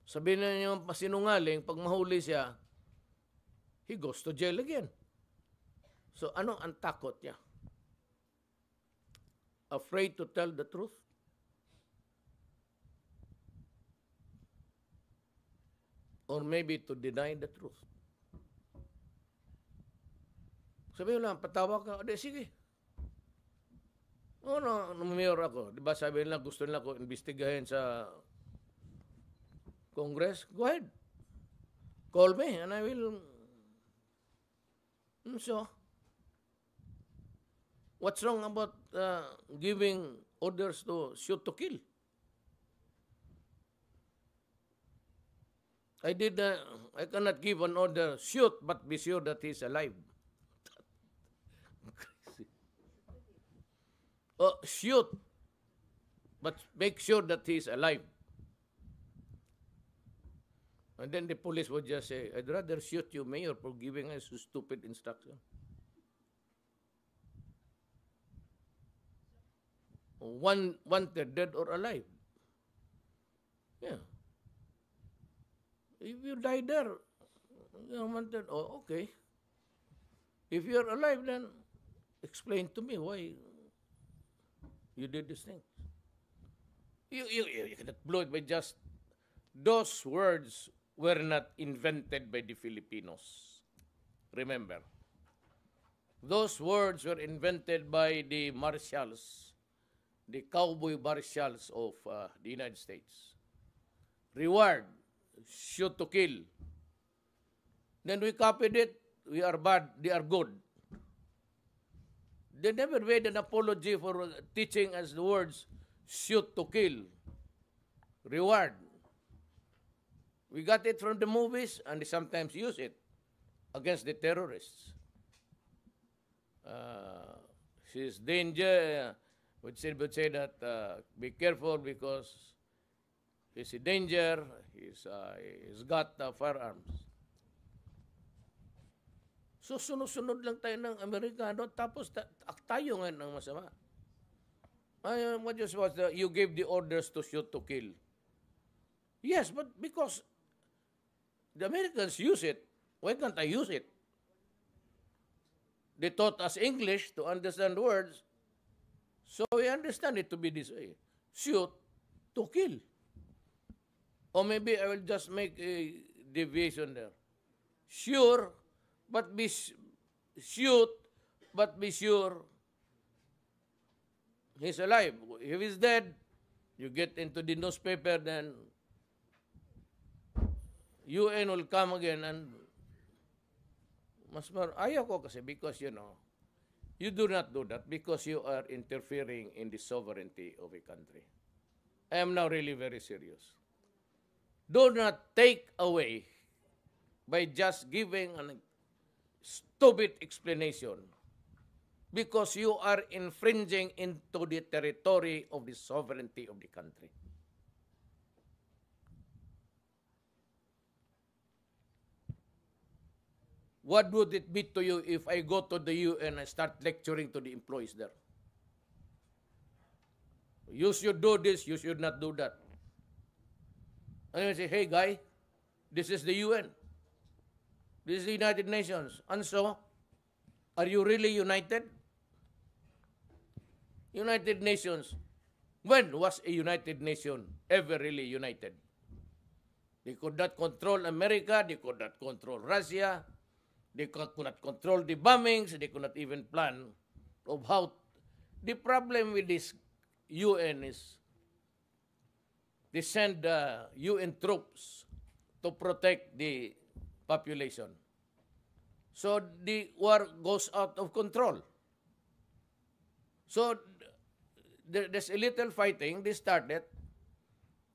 Sabihin niya yung pasinungaling, pag mahuli siya, he goes to jail again. So ano ang takot niya? Afraid to tell the truth? Or maybe to deny the truth? Sabihin lang, patawa ka, sige. Mayor ako. Diba sabi nila, gusto nila ako investigahin sa Congress? Go ahead. Call me and I will. So, what's wrong about giving orders to shoot to kill? I cannot give an order, shoot, but be sure that he's alive. Crazy. Oh, shoot, but make sure that he's alive. And then the police would just say, I'd rather shoot you, Mayor, for giving us a stupid instruction. Wanted, dead or alive. Yeah. If you die there, you're wanted, okay. If you're alive, then explain to me why you did this thing. You cannot blow it by just, those words were not invented by the Filipinos. Remember, those words were invented by the marshals, the cowboy marshals of the United States. Reward, shoot to kill. Then we copied it. We are bad, they are good. They never made an apology for teaching us the words shoot to kill, reward. We got it from the movies and they sometimes use it against the terrorists. She's danger, would say that be careful because he's in danger, he's got firearms. So sunod-sunod lang tayo ng Amerikano, tapos tayo ngayon ang masama. What you was you gave the orders to shoot to kill. Yes, but because the Americans use it, why can't I use it? They taught us English to understand words, so we understand it to be this way. Shoot to kill. Or maybe I will just make a deviation there. Sure, but shoot, but be sure he's alive. If he's dead, you get into the newspaper, then UN will come again and ayaw ko kasi because, You do not do that because you are interfering in the sovereignty of a country. I am now really very serious. Do not take away by just giving a stupid explanation because you are infringing into the territory of the sovereignty of the country. What would it be to you if I go to the UN and start lecturing to the employees there? You should do this, you should not do that. And I say, hey guy, this is the UN. This is the United Nations. And so, are you really united? United Nations. When was a United Nation ever really united? They could not control America, they could not control Russia, they could not control the bombings, they could not even plan of how. The problem with this UN is they send UN troops to protect the population. So the war goes out of control. So there's a little fighting, they started,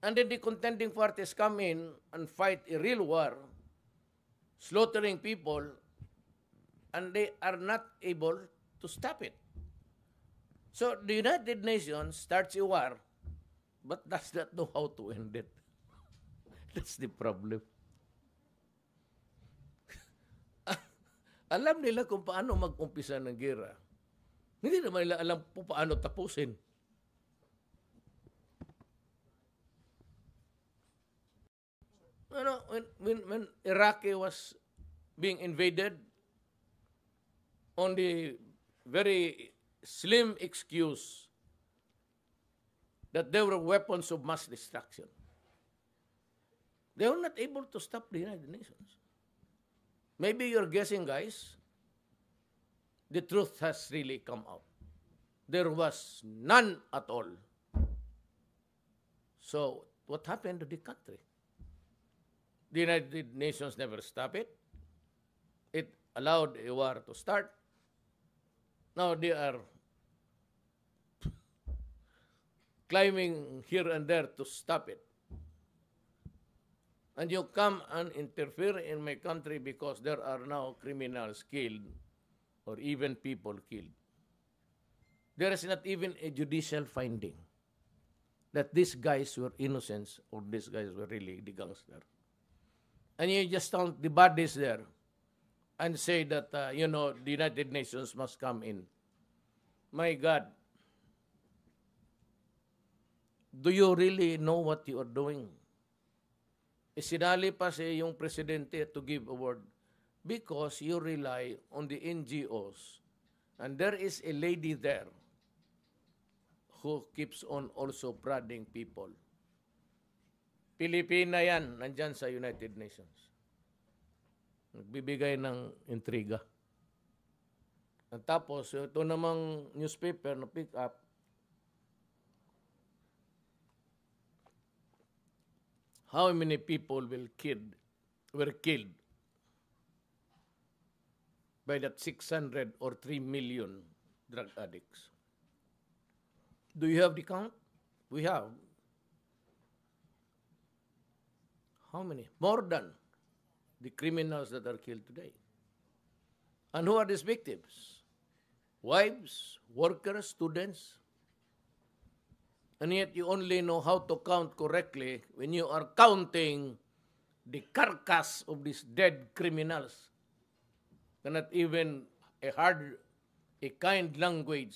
and then the contending parties come in and fight a real war, slaughtering people, and they are not able to stop it. So the United Nations starts a war, but does not know how to end it. That's the problem. Alam nila kung paano mag-umpisa ng gera. Hindi naman nila alam kung paano tapusin. When Iraq was being invaded, on the very slim excuse that there were weapons of mass destruction, they were not able to stop the United Nations. Maybe you're guessing, guys. The truth has really come out. There was none at all. So, what happened to the country? The United Nations never stopped it. It allowed a war to start. Now they are climbing here and there to stop it. And you come and interfere in my country because there are now criminals killed or even people killed. There is not even a judicial finding that these guys were innocents or these guys were really the gangster. And you just count the bodies there and say that, the United Nations must come in. My God, do you really know what you are doing? Sinali pa sa yung presidente to give a word because you rely on the NGOs. And there is a lady there who keeps on also prodding people. Pilipina yan, nandyan sa United Nations. Nagbibigay ng intriga. At tapos, ito namang newspaper na pick up, how many people were killed by that 600 or 3 million drug addicts. Do you have the count? We have. How many? More than the criminals that are killed today. And who are these victims? Wives, workers, students. And yet you only know how to count correctly when you are counting the carcass of these dead criminals. Cannot even a kind language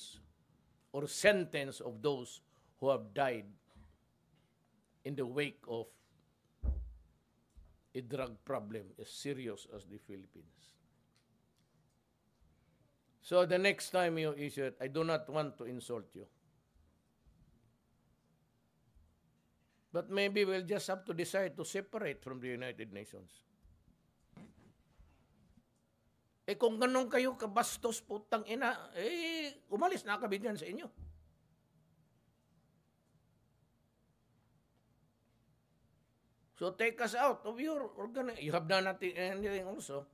or sentence of those who have died in the wake of a drug problem as serious as the Philippines. So the next time you issue it, I do not want to insult you. But maybe we'll just have to decide to separate from the United Nations. Kung ganun kayo kabastos, putang ina, umalis na kami dyan sa inyo. So take us out of your organization. You have done nothing also.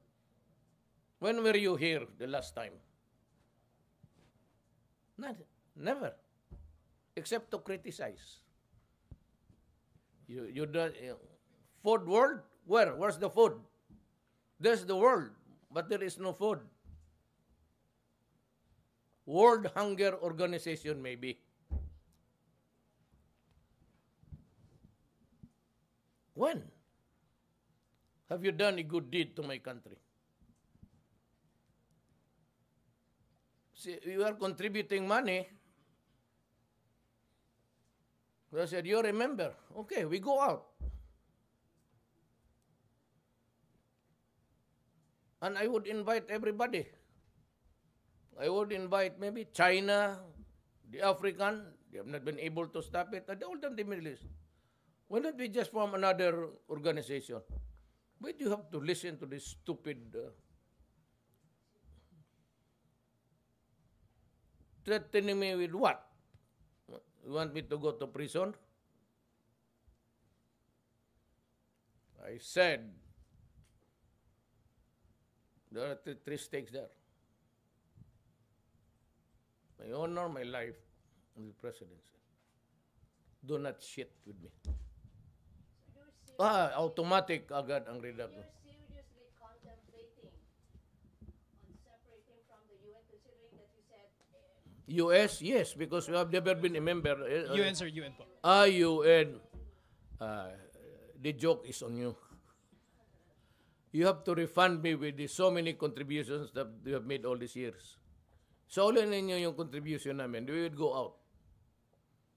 When were you here the last time? Never. Except to criticize. You don't, food world? Where? Where's the food? There's the world, but there is no food. World Hunger Organization, maybe. When have you done a good deed to my country? See, you are contributing money. I said, you remember. Okay, we go out. And I would invite everybody. I would invite maybe China, the African. They have not been able to stop it. And all of the Middle East. Why don't we just form another organization? Why do you have to listen to this stupid threatening me with what? You want me to go to prison? I said, there are three stakes there. My honor, my life, and the presidency. Do not shit with me. Automatic agad ang redact. You're seriously contemplating on separating from the UN, considering that you said US, yes, because we have never been a member. UN, sir, UN po. UN. The joke is on you. You have to refund me with the so many contributions that you have made all these years. So, ulit ninyo yung contribution namin. We would go out.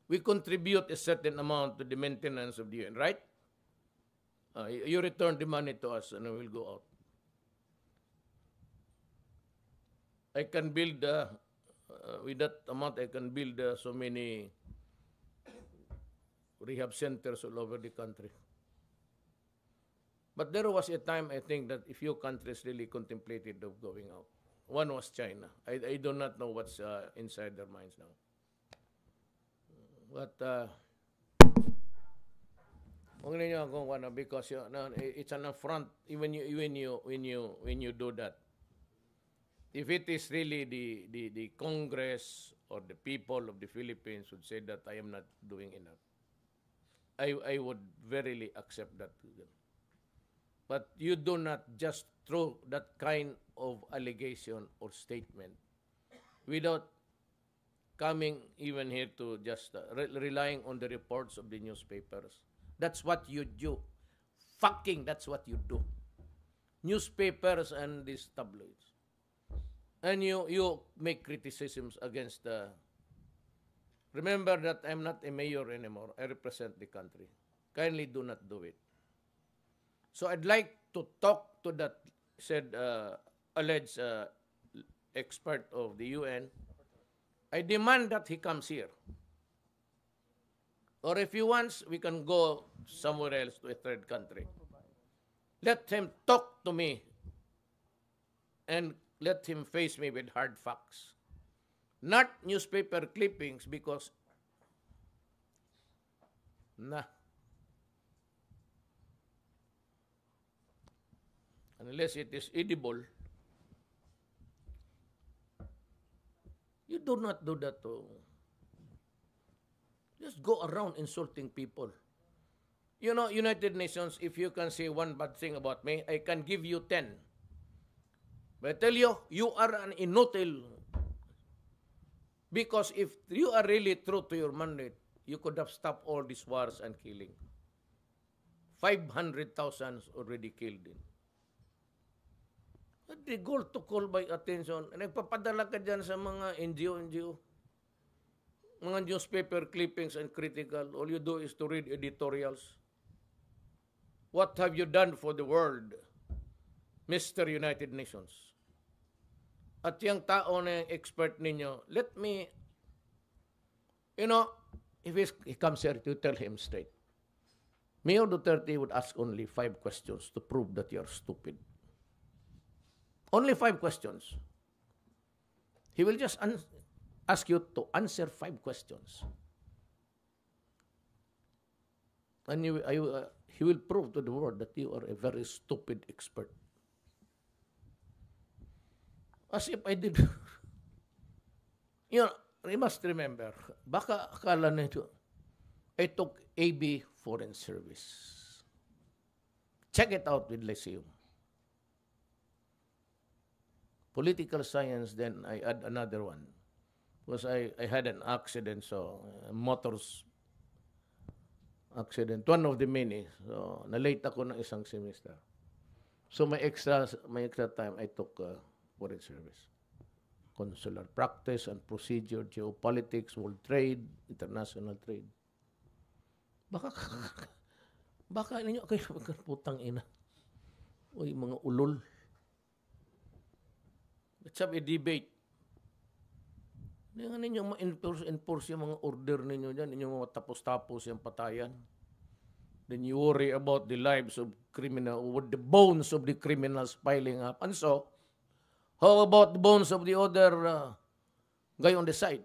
We contribute a certain amount to the maintenance of the UN, right? You return the money to us and we will go out. I can build, with that amount, I can build so many rehab centers all over the country. But there was a time, I think, that a few countries really contemplated of going out. One was China. I do not know what's inside their minds now. But because it's an affront when you do that. If it is really the Congress or the people of the Philippines would say that I am not doing enough, I would verily accept that to them. But you do not just throw that kind of allegation or statement without coming even here to just relying on the reports of the newspapers. That's what you do. That's what you do. Newspapers and these tabloids. And you make criticisms against the... Remember that I'm not a mayor anymore. I represent the country. Kindly do not do it. So I'd like to talk to that said alleged expert of the UN. I demand that he comes here. Or if he wants, we can go somewhere else to a third country. Let him talk to me and let him face me with hard facts. Not newspaper clippings because, unless it is edible, you do not do that to just go around insulting people. You know, United Nations, if you can say one bad thing about me, I can give you 10. But I tell you, you are an inutile. Because if you are really true to your mandate, you could have stopped all these wars and killing. 500,000 already killed in. But the goal to call by attention, nagpapadala ka dyan sa mga NGO. Mga newspaper clippings and critical. All you do is to read editorials. What have you done for the world, Mr. United Nations? At yung tao na yung expert ninyo, let me, if he comes here, to tell him straight. Mayor Duterte would ask only 5 questions to prove that you're stupid. Only 5 questions. He will just ask you to answer 5 questions. And he will prove to the world that you are a very stupid expert. As if I did. you must remember, baka akala nito, I took AB Foreign Service. Check it out with Lyceum. Political science, then I add another one. Because I had an accident, so motors accident, one of the many. So na-late ako ng isang semester. So may extra time I took Foreign Service. Consular practice and procedure, geopolitics, world trade, international trade. Baka ninyo kayo magkaputang ina. Uy, mga ulol. Let's have a debate. Hindi nga ninyo ma-enforce yung mga order ninyo dyan. Ninyo matapos-tapos yung patayan. Then you worry about the lives of criminal, with the bones of the criminals piling up. And so, how about the bones of the other guy on the side?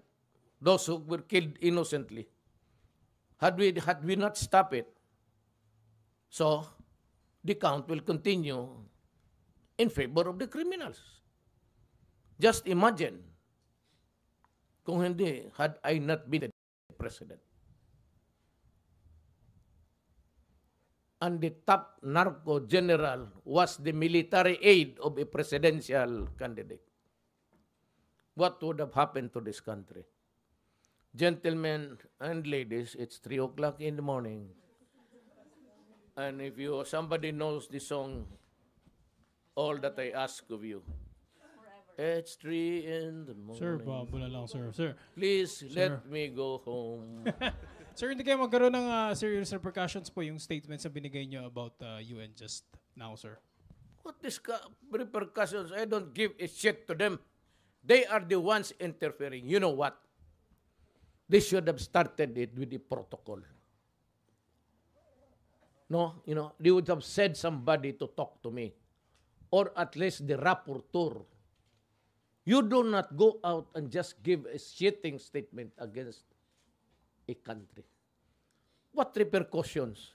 Those who were killed innocently. Had we not stopped it, so the count will continue in favor of the criminals. Just imagine kung hindi, had I not been the president. And the top narco general was the military aide of a presidential candidate. What would have happened to this country? Gentlemen and ladies, it's 3 o'clock in the morning. And if somebody knows the song, All That I Ask of You, it's 3 in the morning. Sir, babula lang, sir. Sir. Please let me go home. Sir, hindi kayo magkaroon ng serious repercussions po yung statements na binigay nyo about UN just now, sir. What is repercussions? I don't give a shit to them. They are the ones interfering. You know what? They should have started it with the protocol. No, they would have said somebody to talk to me. Or at least the rapporteur. You do not go out and just give a shitting statement against a country. What repercussions?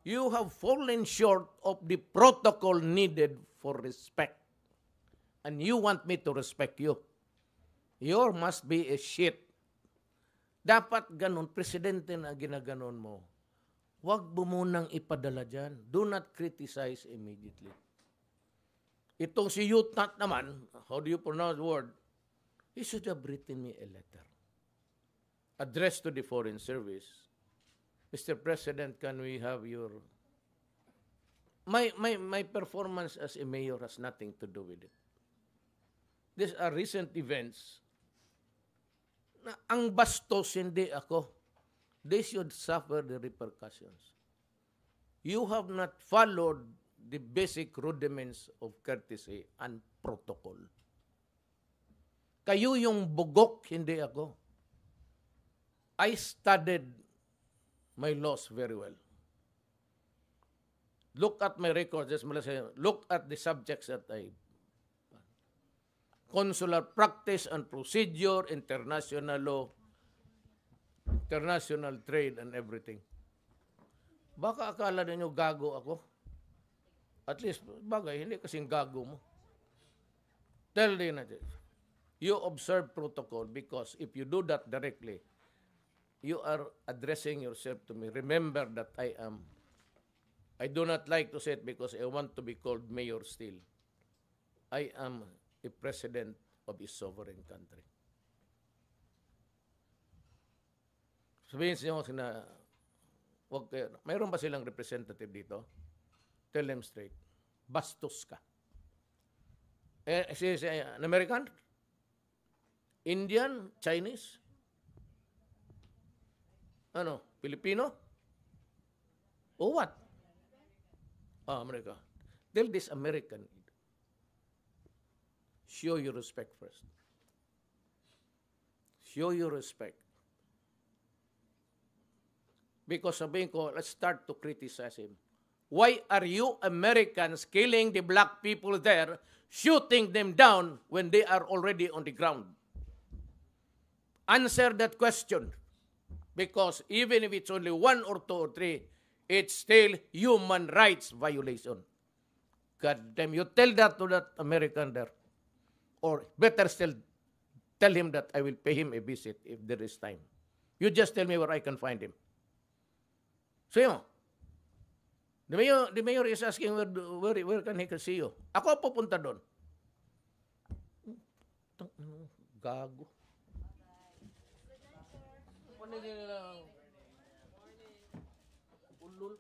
You have fallen short of the protocol needed for respect. And you want me to respect you. You must be a shit. Dapat ganun, presidente na ginaganon mo. Huwag mo munang ipadala dyan. Do not criticize immediately. Itong si Yutat naman, how do you pronounce the word? He should have written me a letter. Addressed to the Foreign Service. Mr. President, can we have your... My performance as a mayor has nothing to do with it. These are recent events. Ang bastos hindi ako. They should suffer the repercussions. You have not followed the basic rudiments of courtesy and protocol. Kayo yung bugok, hindi ako. I studied my laws very well. Look at my records. Look at the subjects that I... Consular practice and procedure, international law, international trade, and everything. Baka akala ninyo gago ako. At least, bagay, hindi kasing gago mo. Tell them that you observe protocol because if you do that directly, you are addressing yourself to me. Remember that I do not like to say it because I want to be called mayor still. I am a president of a sovereign country. Sabihin siya na, mayroon ba silang representative dito? Tell them straight. Bastos ka. An American? Indian? Chinese? Filipino? O what? America. Tell this American, show your respect first. Show your respect. Because sabihin ko, let's start to criticize him. Why are you Americans killing the black people there, shooting them down when they are already on the ground? Answer that question. Because even if it's only 1 or 2 or 3, it's still human rights violation. God damn, you tell that to that American there. Or better still, tell him that I will pay him a visit if there is time. You just tell me where I can find him. So yun. The mayor is asking where can he see you. Ako pupunta doon. Gago. Ulul.